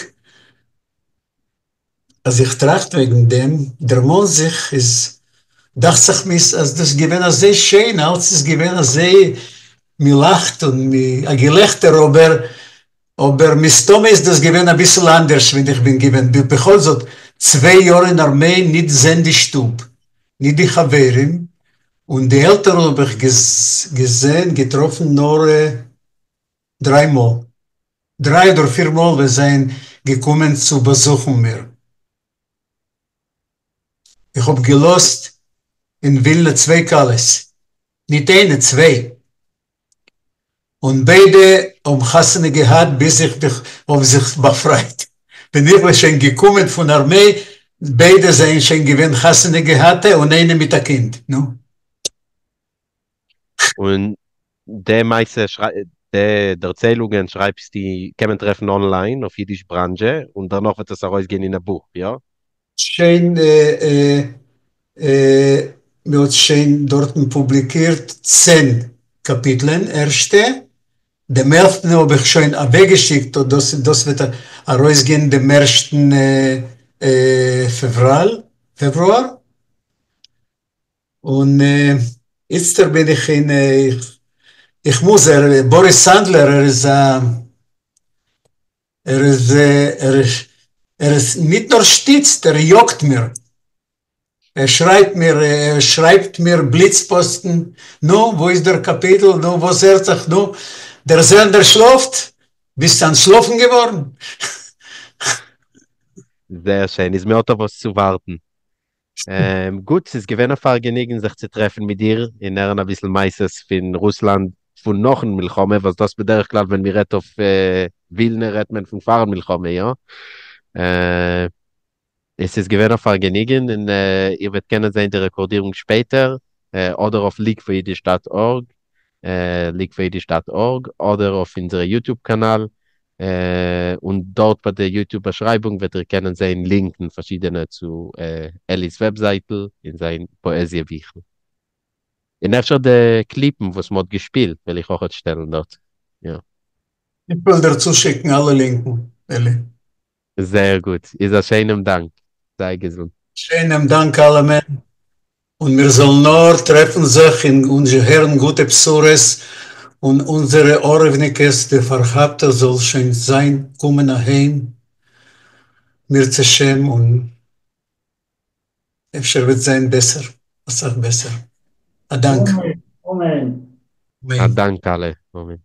אז איך טראכט וועגן דעם, דערמאן זיך, איז דאכט זיך מיר, אז דאס איז געווען אזוי שיין, אלץ איז געווען אזוי, מ'לאכט און א געלעכטער, אבער מסתמא איז דאס געווען אביסל אנדערש, ווען איך בין געווען. בכל זאת, 2 יאר אין ארמיי, ניט זען די שטוב, ניט די חברים, און די עלטערן האב איך געזען, געטראפן נאר דריי מאל. 3 אדער 4 מאל, ווען זיי זענען געקומען צו באזוכן מיר. איך האב געלאזט אין ווילנע צוויי כלות, ניט איינע, צוויי. און ביידע האבן חתונה געהאט ביז איך האב זיך באפרייט. ווען איך בין שוין געקומען פון ארמיי, ביידע זענען שוין געווען חתונה געהאטע און איינע מיט א קינד. נו. און די מעשה, די דערציילונגען שרייבסטו, קען מען טרעפן online אויף אידיש בראנזשע און דערנאך וועט עס ארויסגיין אין א בוך, יא? שוין, מ'האט שוין דארטן פובליקירט 10 קאפיטלען, ערשטע. דעם 11. האב איך שוין אוועקגעשיקט, און דאס וועט ארויסגיין דעם 1. פעברואר. און איצטער בין איך אין, איך מוז, ער, באריס סאנדלער, ער איז א, ער איז, ער איז, ער איז ניט נאר שטיצט, ער יאגט מיר. ער שרייבט מיר, ער שרייבט מיר בליץ-פאסטן, נו, וואו איז דער קאפיטל, נו, וואס הערט זיך, נו, דער זעלנער שלאפט? ביסט אנטשלאפן געווארן? זייער שיין, איז מ'האט אויף וואס צו ווארטן. גוט, ס'איז געווען א פארגעניגן זיך צו טרעפן מיט דיר און הערן אביסל מעשות פון רוסלאנד פון נאכן מלחמה, וואס דאס בדרך כלל ווען מ'רעדט אויף ווילנע רעדט מען פון פארן מלחמה, יא? עס איז געווען א פארגעניגן און איר וועט קענען זען די רעקארדירונג שפעטער אדער אויף ליג פאר אידיש dot org, ליג פאר אידיש dot org, אדער אויף אונזערע יוטיוב קאנאל, און דארט ביי די יוטיוב באשרייבונג וועט איר קענען זען לינקן פארשידענע צו אלי'ס וועבזייטל און זיין פאעזיע ביכל. און אפשר די קליפן וואס מ'האט געשפילט וועל איך אויכעט שטעלן דארט. יא. איך וועל דיר צושיקן אלע לינקן, אלי. זייער גוט, איז א שיינעם דאנק, זיי געזונט. שיינעם דאנק אלעמען, און מיר זאלן נאר טרעפן זיך און הערן גוטע בשורות, און אונזערע עורבניקעס, די פארכאפטע זאל שוין זיין קומען אהיים, אם ירצה השם, און אפשר וועט זיין בעסער, אסאך בעסער. א דאנק. אמן. א דאנק אלע, אמן.